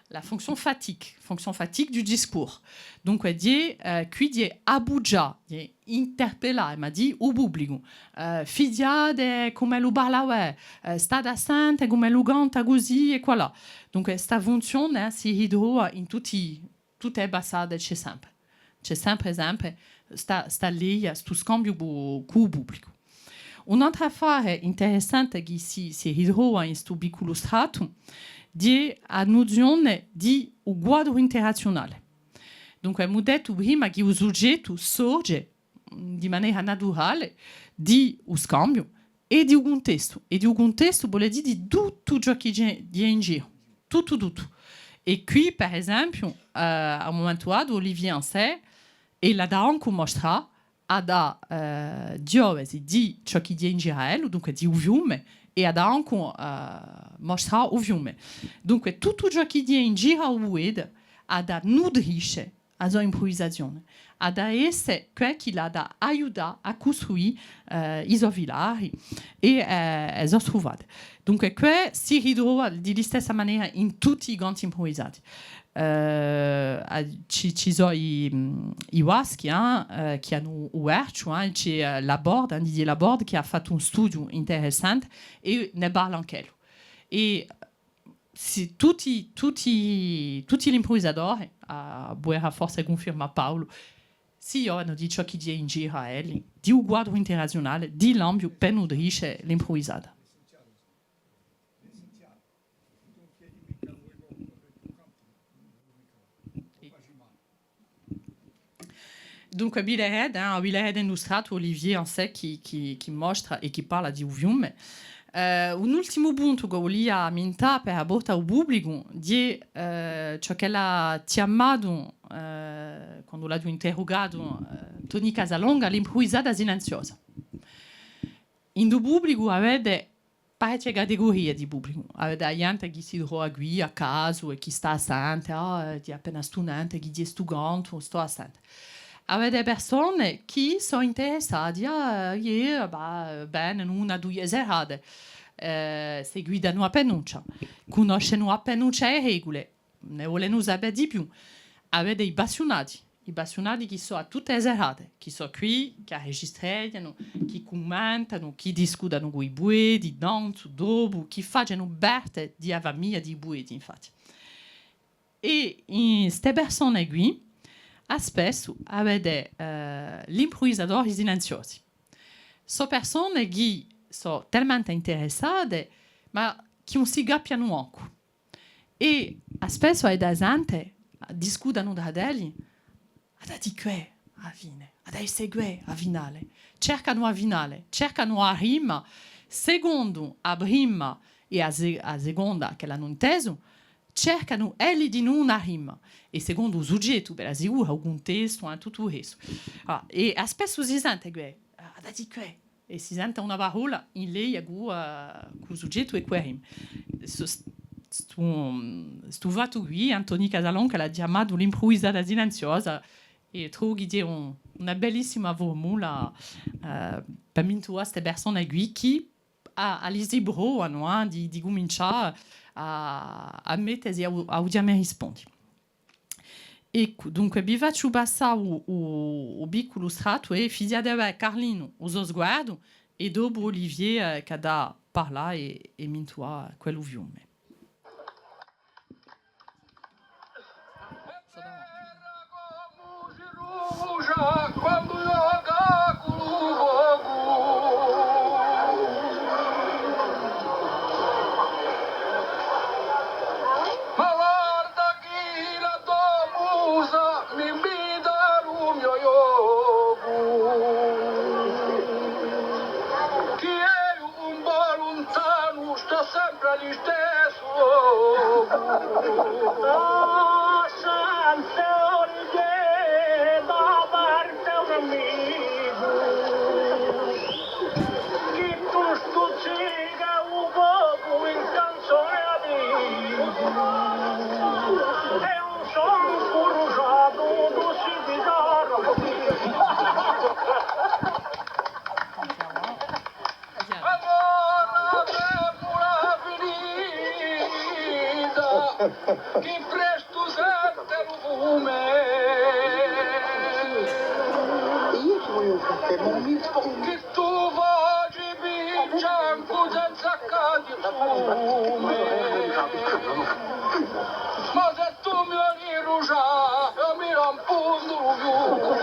la fonction fatigue, fonction fatigue du discours. Dunque, hè, eh, quì hè appughjà, hè interpellà, ma dì u publicu, eh, fighjate cum'ellu parla, eh, state à sente cum'ellu canta cusì è quallà. Dunque, sta funzione, eh, si ritrova in tutti, tutte e passate, ci hè sempre. Ci hè sempre, sempre sta, sta leia, stu scambiu cù, cù u publicu. Un altru affare interessante chì si, si ritrova in stu picculu strattu, hè a nuzione di u quadru interazionale. Dunque, emu dettu prima chì u sughjettu sorge, mm, di manera naturale di u scambiu è di u cuntestu. È di u cuntestu vole dì di tuttu ciò chì ci hè, ci hè in giru. Tuttu, tuttu. È quì, per esempiu, eh, à un mumentu datu, Olivier Ancey, è l'hà da ancu mustrà, hà da, eh, ghjovesi di ciò chì ci hè in giru à ellu, dunque di u fiume, è hà da ancu, eh, mustrà u fiume. Dunque, tuttu ciò chì ci hè in giru à u pueta hà da nutrisce a so impruvisazione, hà da esse què chì l'hà da aiutà à custruì, eh, i so filari è, eh, e so strufate. Dunque, què si ritrova di listessa manera in tutti i canti impruvisati. Eh, à, ci, ci sò i, mm, i Baschi, eh, eh, chì anu u Verciu, eh, ci hè, eh, Laborde, eh, Didier Laborde, chì hà fattu un studiu interessante è ne parla anch'ellu. È sì, tutti, tutti, tutti l'impruvisatori, ah, puderà forse cunfirmà Paulu, si ghjovanu di ciò chì ci hè in giru à elli, di u quadru interazionale, di l'ambiu per nutrisce l'impruvisata. Dunque, viderete, eh, viderete in u strattu Olivier Ancey chì, chì, chì mostra è chì parla di u fiume. Eh, un ultimu puntu ch'o vulia ammintà per a porta à u publicu, hè, eh, ciò ch'ellu hà chjamatu, eh, quandu l'aghju interrugatu, eh, Toni Casalonga, l'impruvisata silenziosa. In u publicu avete parechje categurie di publicu. Avete a ghjente chì si trova quì à casu è chì stà à sente, ah, eh, hè appena stunante, chì hè stu cantu, stò à sente. Avete persone chì sò interessate, ah, iè, bah, bè, una, duie serate, eh, seguitanu appenuccia, cunnoscenu appenuccia e regule, ne volenu sapè di più. Avete i passiunati, i passiunati chì sò à tutte e serate, chì sò quì, chì arregistreghjanu, chì cummentanu, chì discutanu cù i pueti, nanzu, dopu, chì facenu parte di a famiglia di i pueti, infatti. È in ste persone quì, à spessu avete, eh, l'impruvisatori silenziosi. Sò persone chì sò talmente interessate, ma chì ùn si cappianu mancu. È à spessu avete da sente, discutanu trà d'elli, hà da dì què à a fine, hà da esse què a finale. Cercanu a finale, cercanu a rima, secondu a prima è a se-, a seconda ch'elli anu intesu, cercanu elli dinù una rima. È secondu u sughjettu, bella sicura, u cuntestu, eh, tuttu u restu. Ah, è à spessu si sente què, hà da dì què, è si sente una parolla in leia cù, eh, cù u sughjettu è cù a rima. Stu, stu, stu fattu quì, Antoni Casalonga l'hà chjamatu l'impruvisata silenziosa, è trovu chì hè un, una bellissima formula, eh, per mintuvà ste persone quì chì à, à li si provanu, eh, di, di cumincià à, à mettesi à u, à u chjamà è rispondi. Eccu, dunque, vi facciu passà u, u, u picculu strattu è fighjate à Carlinu u so sguardu, è dopu Olivier, eh, chì hà da parlà è, è mintuvà quellu fiume. Ma guarda chì la to musa mi invita à u mio ghjocu. Chì eiu un pò luntanu, stò sempre à listessu locu. Ah, Sant'Olivier, da parte d'un amicu, chì tù stuzzica u pocu in canzone à dì. È un sò incurusgiatu, tù sì di Sara. Allora, femmula finita, chì prestu sente lu fume. Eiu ci vogliu un caffè, ma ùn mi risponde. Chì tù faci pincià ancu senza cadi u fume. Ma s'è tù mi voli brusgià, eiu mi rampuntu u fiume.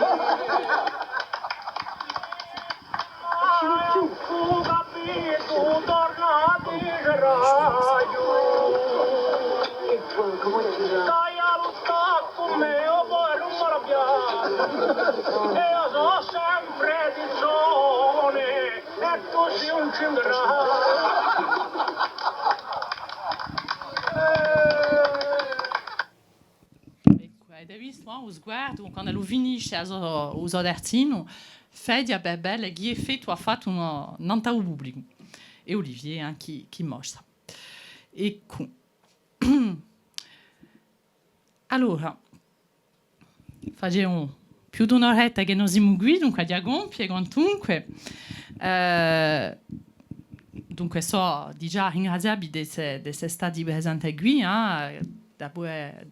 Eccu, capitu, torna à dì, diceraghju. Taglia lu staccu meiu, poi ùn m'arrabbià. Eiu sò sempre di zone, è tù sì un cindrallu. Eccu, avete vistu, eh, u sguardu, quand'ellu finisce a so, u so terzinu, feghja per vede chì effettu hà fattu nant'à u publicu. È Olivier, eh, chì, chì mostra. Eccu. Allora, facemu più d'un'oretta chì no simu quì, dunque, aghju à compie, quantunque. Eh, dunque, sò digià ringraziabili d'esse, d'esse stati presenti quì, eh, da pudè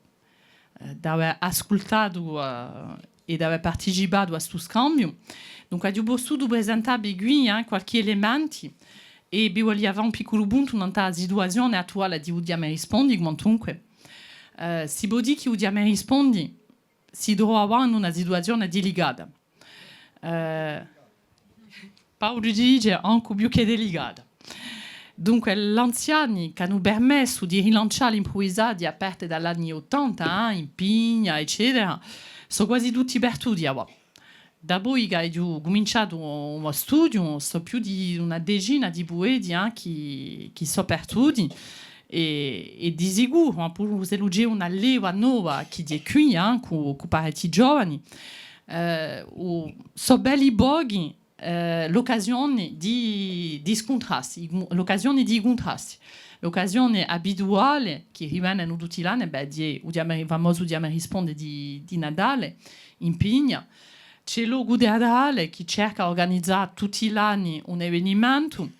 eh, d'avè ascultatu, eh, è d'avè participatu à stu scambiu. Dunque, aghju pussutu presentavvi quì, eh, qualchì elementi, è vi vulia fà un picculu puntu nant'à a situazione attuale di u chjamà è rispondi, quantunque. Eh, si pò dì chì u chjamà è rispondi si trova in una situazione delicata. Eh, Paulu dice ancu più chè delicata. Dunque, l'anziani ch'anu permessu di rilancià l'impruvisati à parte da l'anni ottanta, eh, in Pigna, eccetera, sò quasi tutti partuti avà. Dapoi ch'aghju cuminciatu u mo studiu, sò più di una decina di pueti, eh, chì, chì sò partuti, è, è di sicuru, eh, puru s'ellu ci hè una leva nova chì hè quì, eh, cù, cù parechji giovani, eh, u, sò belli pochi, eh, l'occasioni di, di scuntrassi, i cu-, l'occasioni di cuntrassi. L'occasioni abituale, chì rivenenu tutti l'anni, bè, hè u chjamà, u famosu chjamà è rispondi di, di Natale, in Pigna. Ci hè l'Ocu Teatrale, chì cerca d'urganizà tutti l'anni un evenimentu.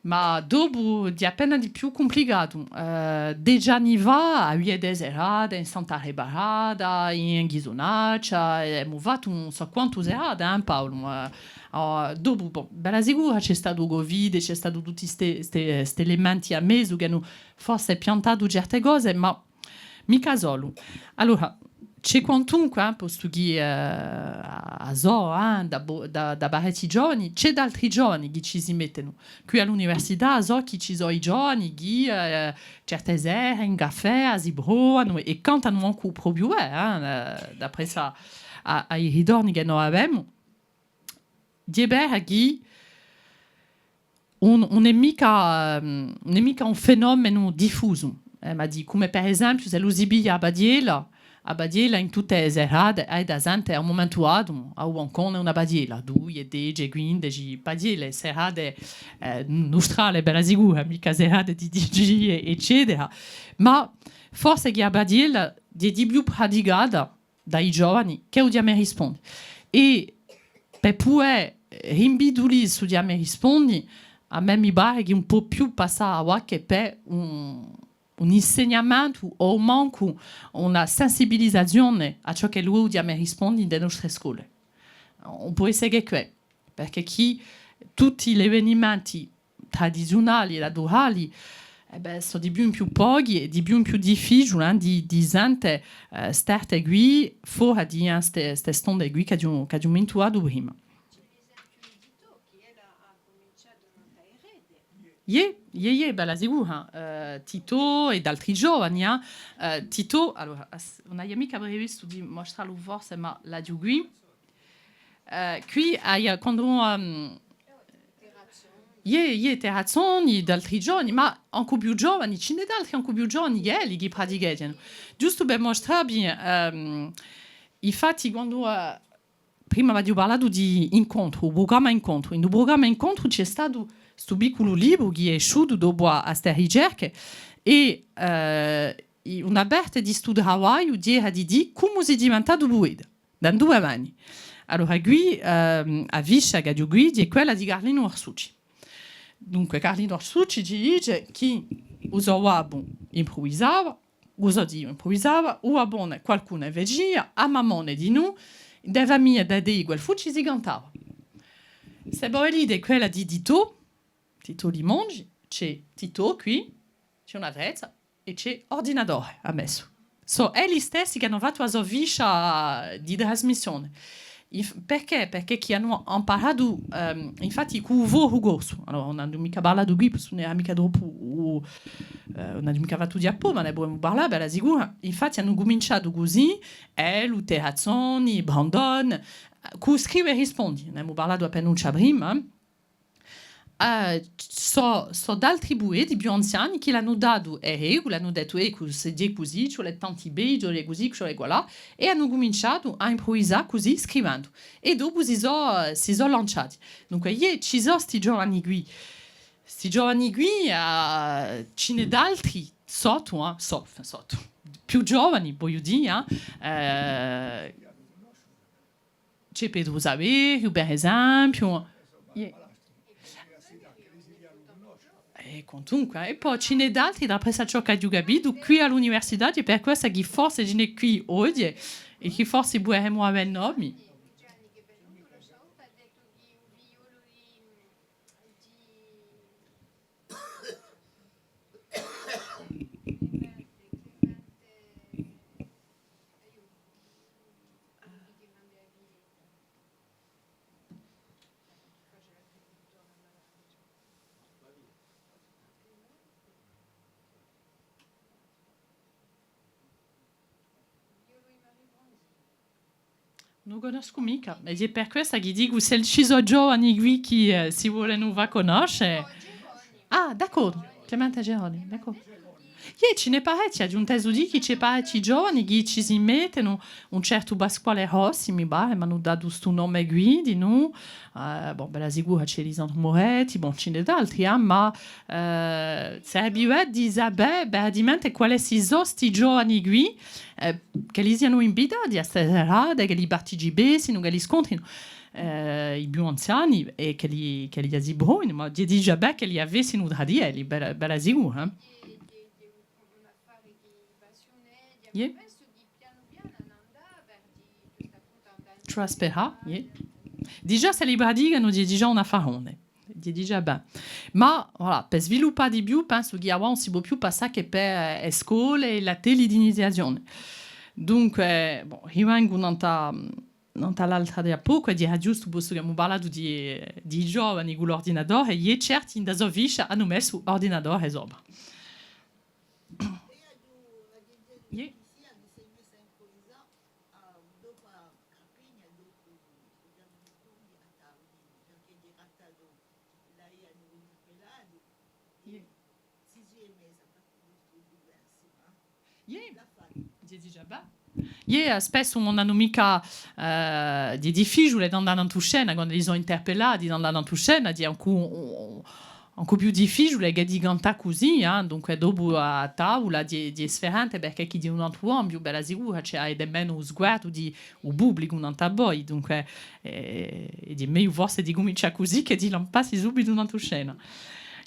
Ma dopu hè appena di più cumplicatu. Eh, deci anni fà, avia e serate in Santa Reparata, in Ghisunaccia, è emu fattu ùn sò quantu serate, eh, Paulu? Eh, ah, dopu, bò, bella sicura, ci hè statu u Covid, ci hè statu tutti ste, ste, st'elementi à mezu chì anu forse piantatu certe cose, ma micca solu. Allora, ci hè quantunque, eh, postu chì, eh, a sò, eh, da bo-, da, da parechji giovani, ci hè d'altri giovani chì ci si mettenu. Quì à l'università, a sò chì ci sò i giovani chì, eh, certe sere, in caffè, si provanu è cantanu ancu propiu, eh, eh, d'appressu à, à, à i ritorni chì no avemu. Hè vera chì ùn, ùn hè micca, ehm, ùn hè micca un fenomenu diffusu. Eh, ma dì, cum'è per esempiu, s'ellu si piglia a padiella, a padiella in tutte e serate, hai da sente à un mumentu datu, à u bancone una padiella, duie, dece, quindeci padielle, serate, eh, nustrale, bella sicura, micca serate di D J, eccetera. Ma forse chì a padiella hè di più praticata da i giovani, chè u chjamà è rispondi. È per pudè rimbidulì stu chjamà è rispondi, À mè mi pare chì ùn pò più passà avà chè per un, un insignamentu o mancu una sensibilizazione à ciò ch'ellu vole dì risponde in e nostre scole. Ùn pò esse chè què, perchè chì tutti l'evenimenti tradiziunali è naturali, eh bè, sò di più in più pochi è di più in più difficiule, eh, di, di sente, eh, st'arte quì, fora di, eh, ste, ste stonde quì ch'aghju, ch'aghju mintuvatu prima. Iè, iè, iè, bella sicura. Eh, Tito è d'altri giovani, eh. Eh, Tito, allora, as-, ùn aghju micca previstu di mustrallu forse, ma l'aghju quì. Eh, quì, aghju, quandu, ehm, iè, iè, Terrazzoni, d'altri giovani, ma ancu più giovani, ci n'hè d'altri ancu più giovani ch'elli chì praticheghjanu. Ghjustu per mustrà vi, ehm, infatti, quandu, eh, prima v'aghju parlatu di Incontru, u prugramma Incontru. In u prugramma Incontru ci hè statu stu picculu libru chì hè esciutu dopu à, à ste ricerche è, eh, i-, una parte di stu travagliu era di dì cumu sì diventatu pueta, da induve veni. Allora, quì, ehm, a ficia ch'aghju quì hè quella di Carlinu Orsucci. Dunque, Carlinu Orsucci ci dice chì u so babbu impruvisava, u so ziu impruvisava, u babbone qualcuna a facia, a mammone dinù, in e famiglie da dei qual fu ci si cantava. S'è vo vulete quella di Tito, Tito Limongi, ci hè Tito quì, ci hè una trezza, è ci hè ordinatore à mezu. Sò elli stessi chì anu fattu a so ficia di trasmissione. Inf-, perchè? Perchè chì anu amparatu, ehm, infatti, cù u foru corsu. Allora, ùn n'aghju micca parlatu quì, perchè ùn era micca troppu, eh, ùn n'aghju micca fattu di appò, ma ne pudemu parlà, bella sicura. Infatti, anu cuminciatu cusì, eh, Terrazzoni, Brandon, eh, cù Scrivi è rispondi. N'avemu parlatu appinuccia prima. Eh, sò, sò d'altri pueti più anziani chì l'anu datu e regule, anu dettu, eccu, s'hè di cusì, ci vole tanti bei, ci vole cusì, ci vole quallà, è anu cuminciatu à impruvisà cusì, scrivendu. È dopu si sò, si sò lanciati. Dunque, iè, ci sò sti giovani quì. Sti giovani quì, eh, ci n'hè d'altri, sottu, eh, so-, sottu, più giovani, vogliu dì, eh, eh, Ci hè Petru Saveriu, per esempiu. Iè. È quantunque, è po ci n'hè d'altri, d'apressu à ciò ch'aghju capitu, quì à l'università, hè per quessa chì forse ci n'hè quì oghje, è chì forse puderemu avè nomi. Ùn u cunnoscu micca, è hè per quessa chì dicu, s'elli ci sò giovani quì chì, eh, si volenu fà cunnosce. Ah, d'accordu, Clemente Geroni, d'accordu. Iè, ci n'hè parechji, aghju intesu dì chì ci hè parechji giovani chì ci si mettenu, un certu Pasquale Rossi, mi pare, m'anu datu stu nome quì, dinù, eh, bon, bella sicura, ci hè Lisandru Moretti, bon, ci n'hè d'altri, eh, ma, eh, sarebbe bè di sapè veramente quale si sò sti giovani quì, eh, ch'elli sianu invitati à ste serate, ch'elli participessinu, ch'elli scuntrinu, eh, i più anziani è ch'elli, ch'elli si provinu, ma hè digià bè ch'elli avessinu trà di elli, bella, bella sicura, eh. Iè. Ci hè à sperà, iè. Digià s'elli praticanu, hè digià un affarone. Hè digià bè. Ma, voilà, per sviluppà di più, pensu chì avà ùn si pò più passà chè per, eh, e scole è l'attelli d'iniziazione. Dunque, bon, rivengu nant'à, nant'à l'altra di à pocu, è era ghjustu, postu ch'avemu parlatu di, di i giovani cù l'ordinatore, è certi in a so ficia anu messu ordinatore sopra. Iè. Iè. Iè, hè digià bè. Iè, spessu ùn anu micca, eh, hè difficiule d'andà nantu scena, quand'elli sò interpellati, d'andà nantu scena, hè ancu un, ancu più difficiule chè di cantà cusì, eh, dunque dopu à tavula hè, hè sferente, perchè chì hè un antru ambiu, bella sicura, ci hè menu u sguardu di u publicu nant'à voi, dunque, eh, hè megliu forse di cumincià cusì chè di lampassi subitu nant'à a scena.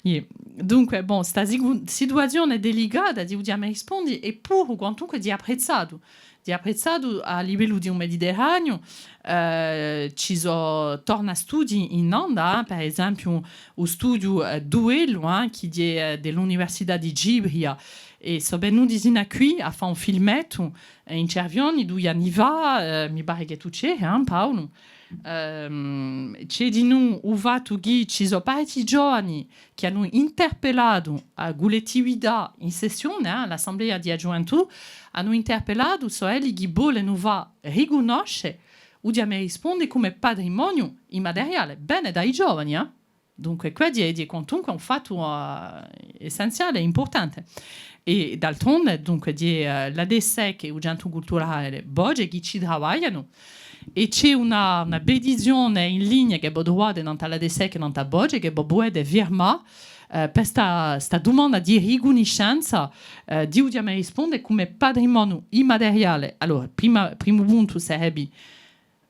Iè. Dunque, bon, sta sicu-, situazione delicata di u Ghjamè Rispondi hè puru quantunque hè apprezzatu, hè apprezzatu à livellu di u Mediterraniu, eh, ci sò, torna studii in anda, eh, per esempiu u studiu, eh, Duellu, eh, chì hè, eh, di l'Università di Cipria, è sò venuti sinu à quì à fà un filmettu, eh, in Cervioni, dui anni fà, eh, mi pare chì tù c'eri, eh, Paulu. Ehm, ci hè dinù u fattu chì ci sò parechji giovani chì anu interpellatu a cullettività in sessione, eh, l'assemblea di a ghjuventù, anu interpellatu, sò elli chì volenu fà ricunnosce u Ghjamè Rispondi cum'è patrimoniu immateriale, bene da i giovani, eh. Dunque, què hè, hè quantunque un fattu, eh, essenziale, impurtante. È d'altronde, dunque, hè, eh, l'ADECEC è u Centru Culturale Voce chì ci travaglianu, è ci hè una, una petizione in linea chì vo truvate nant'à l'ADECEC è nant'à Voce, chì vo pudete firmà, eh, per sta, sta dumanda di ricunniscenza, eh, di u Ghjamè Rispondi cum'è patrimoniu immateriale. Allora, prima, primu puntu sarebbe,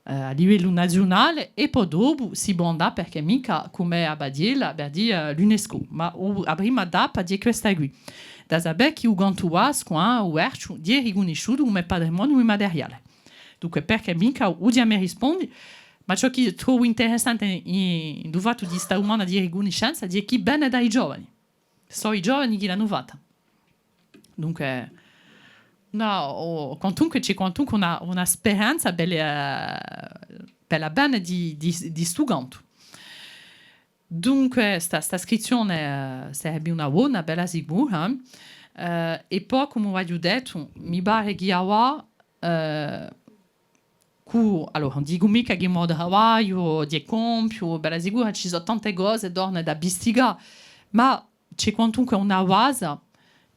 eh, à livellu naziunale, è po dopu si pò andà, perchè micca, cum'è a Badiella, per dì, eh, l'UNESCO. Ma u, a prima tappa hè questa quì. Da sapè chì u cantu bascu, eh, u Verciu, hè ricunnisciutu cum'è patrimoniu immateriale. Dunque, perchè micca u Ghjamè Rispondi, ma ciò chì trovu interessante in, in u fattu di sta dumanda di ricunniscenza, hè chì vene da i giovani. Sò i giovani chì l'anu fatta. Dunque, nò, o, quantunque, ci hè quantunque una, una speranza per, eh, per l'avvene di, di, di stu cantu. Dunque, sta, sta scrizzione, eh, sarebbe una bona, bella sicura. Eh, è po, cum'è v'aghju dettu, mi pare chì avà, eh, cù, allora, ùn dicu micca chì u mo travagliu hè compiu, bella sicura, ci sò tante cose torne da vistigà, ma ci hè quantunque una basa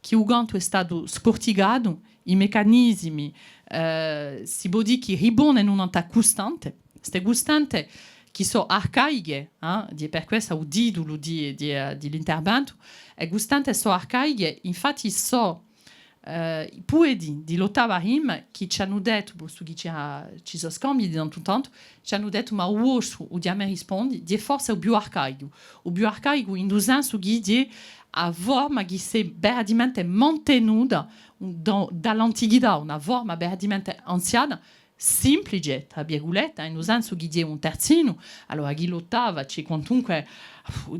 chì u cantu hè statu scurticatu, i meccanismi, eh, si pò dì chì riponenu nant'à custante, ste custante chì sò arcaiche, eh, hè per quessa u titulu di, di, eh, di l'interventu, e custante sò arcaiche, infatti sò eh, i pueti di l'ottava rima chì ci anu dettu, postu chì ci hà, ci sò scambii di tantu in tantu, ci anu dettu, ma u vostru, u Ghjamè Rispondi, hè forse u più arcaicu. U più arcaicu in u sensu chì hè a forma chì s'hè veramente mantenuta da, da l'antichità, una forma veramente anziana, simplice, trà virgulette, eh, in u sensu chì hè un terzinu, allora chì l'ottava, ci hè quantunque,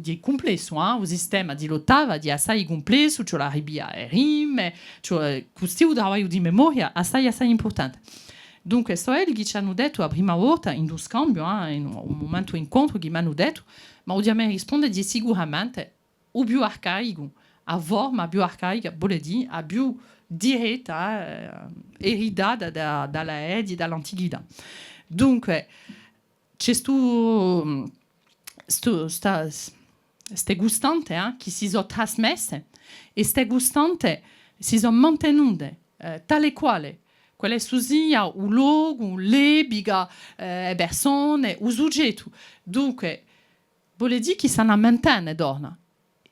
hè cumplessu, eh, u sistema di l'ottava hè assai cumplessu, ci hè a ripia è rime, ci hè, eh, custì u travagliu di memoria assai, assai impurtante. Dunque, sò elli chì ci anu dettu a prima volta, in u scambiu, eh, in un, un mumentu incontru chì m'anu dettu, ma u Ghjamè Rispondi hè sicuramente u più arcaicu, a forma più arcaica, vole dì, a più diretta, eh, eritata da, da l'Edi, da l'antichità. Dunque, ci hè stu, stu, sta, ste custante, eh, chì si sò trasmesse, è ste custante si sò mantenute, eh, tale è quale, quale sia u locu, l'epica, eh, e persone, u sughjettu. Dunque, vole dì chì s'anu à mantene, torna.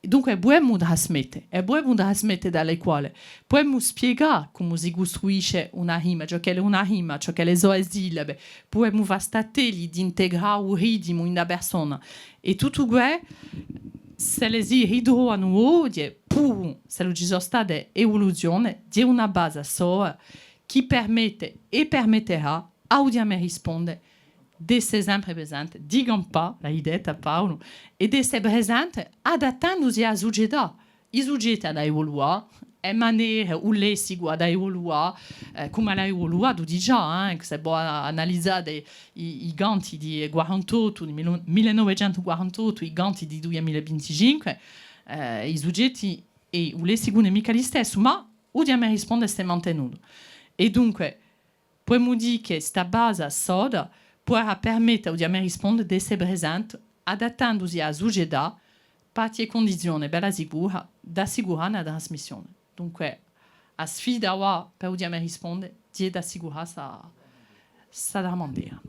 Dunque, pudemu trasmette, è pudemu trasmette tale è quale. Pudemu spiegà cumu si custruisce una rima, ciò ch'ella hè una rima, ciò ch'elle sò e sillabe. Pudemu fà st'attelli d'integrà u ritimu in a persona. È tuttu què, s'elle si ritrovanu oghje, puru s'ellu ci sò state evoluzione, hè una basa sola chì permette è permetterà à u Ghjamè Rispondi d'esse sempre presente, di campà, l'hai detta Paulu, è d'esse presente adattendusi à a sucetà. I sugetti anu da evoluà, e manere, u lessicu anu da evoluà, eh, cum'ellu hà evoluatu digià, eh, s'è vo analizate i, i canti di quarantottu, di mille, mille novecentu quarantottu, i canti di dui mila vinticinque, eh, i sugetti è u lessicu ùn hè micca listessu, ma u Ghjamè Rispondi s'hè mantenutu. È dunque, pudemu dì chì sta basa soda puderà permette à u Ghjamè Rispondi d'esse presente, adattendusi à a sucetà, patti è cundizione, bella sicura, d'assicurà una trasmissione. Dunque, a sfida avà per u Ghjamè Rispondi, hè d'assicurà sta, sta tramandera.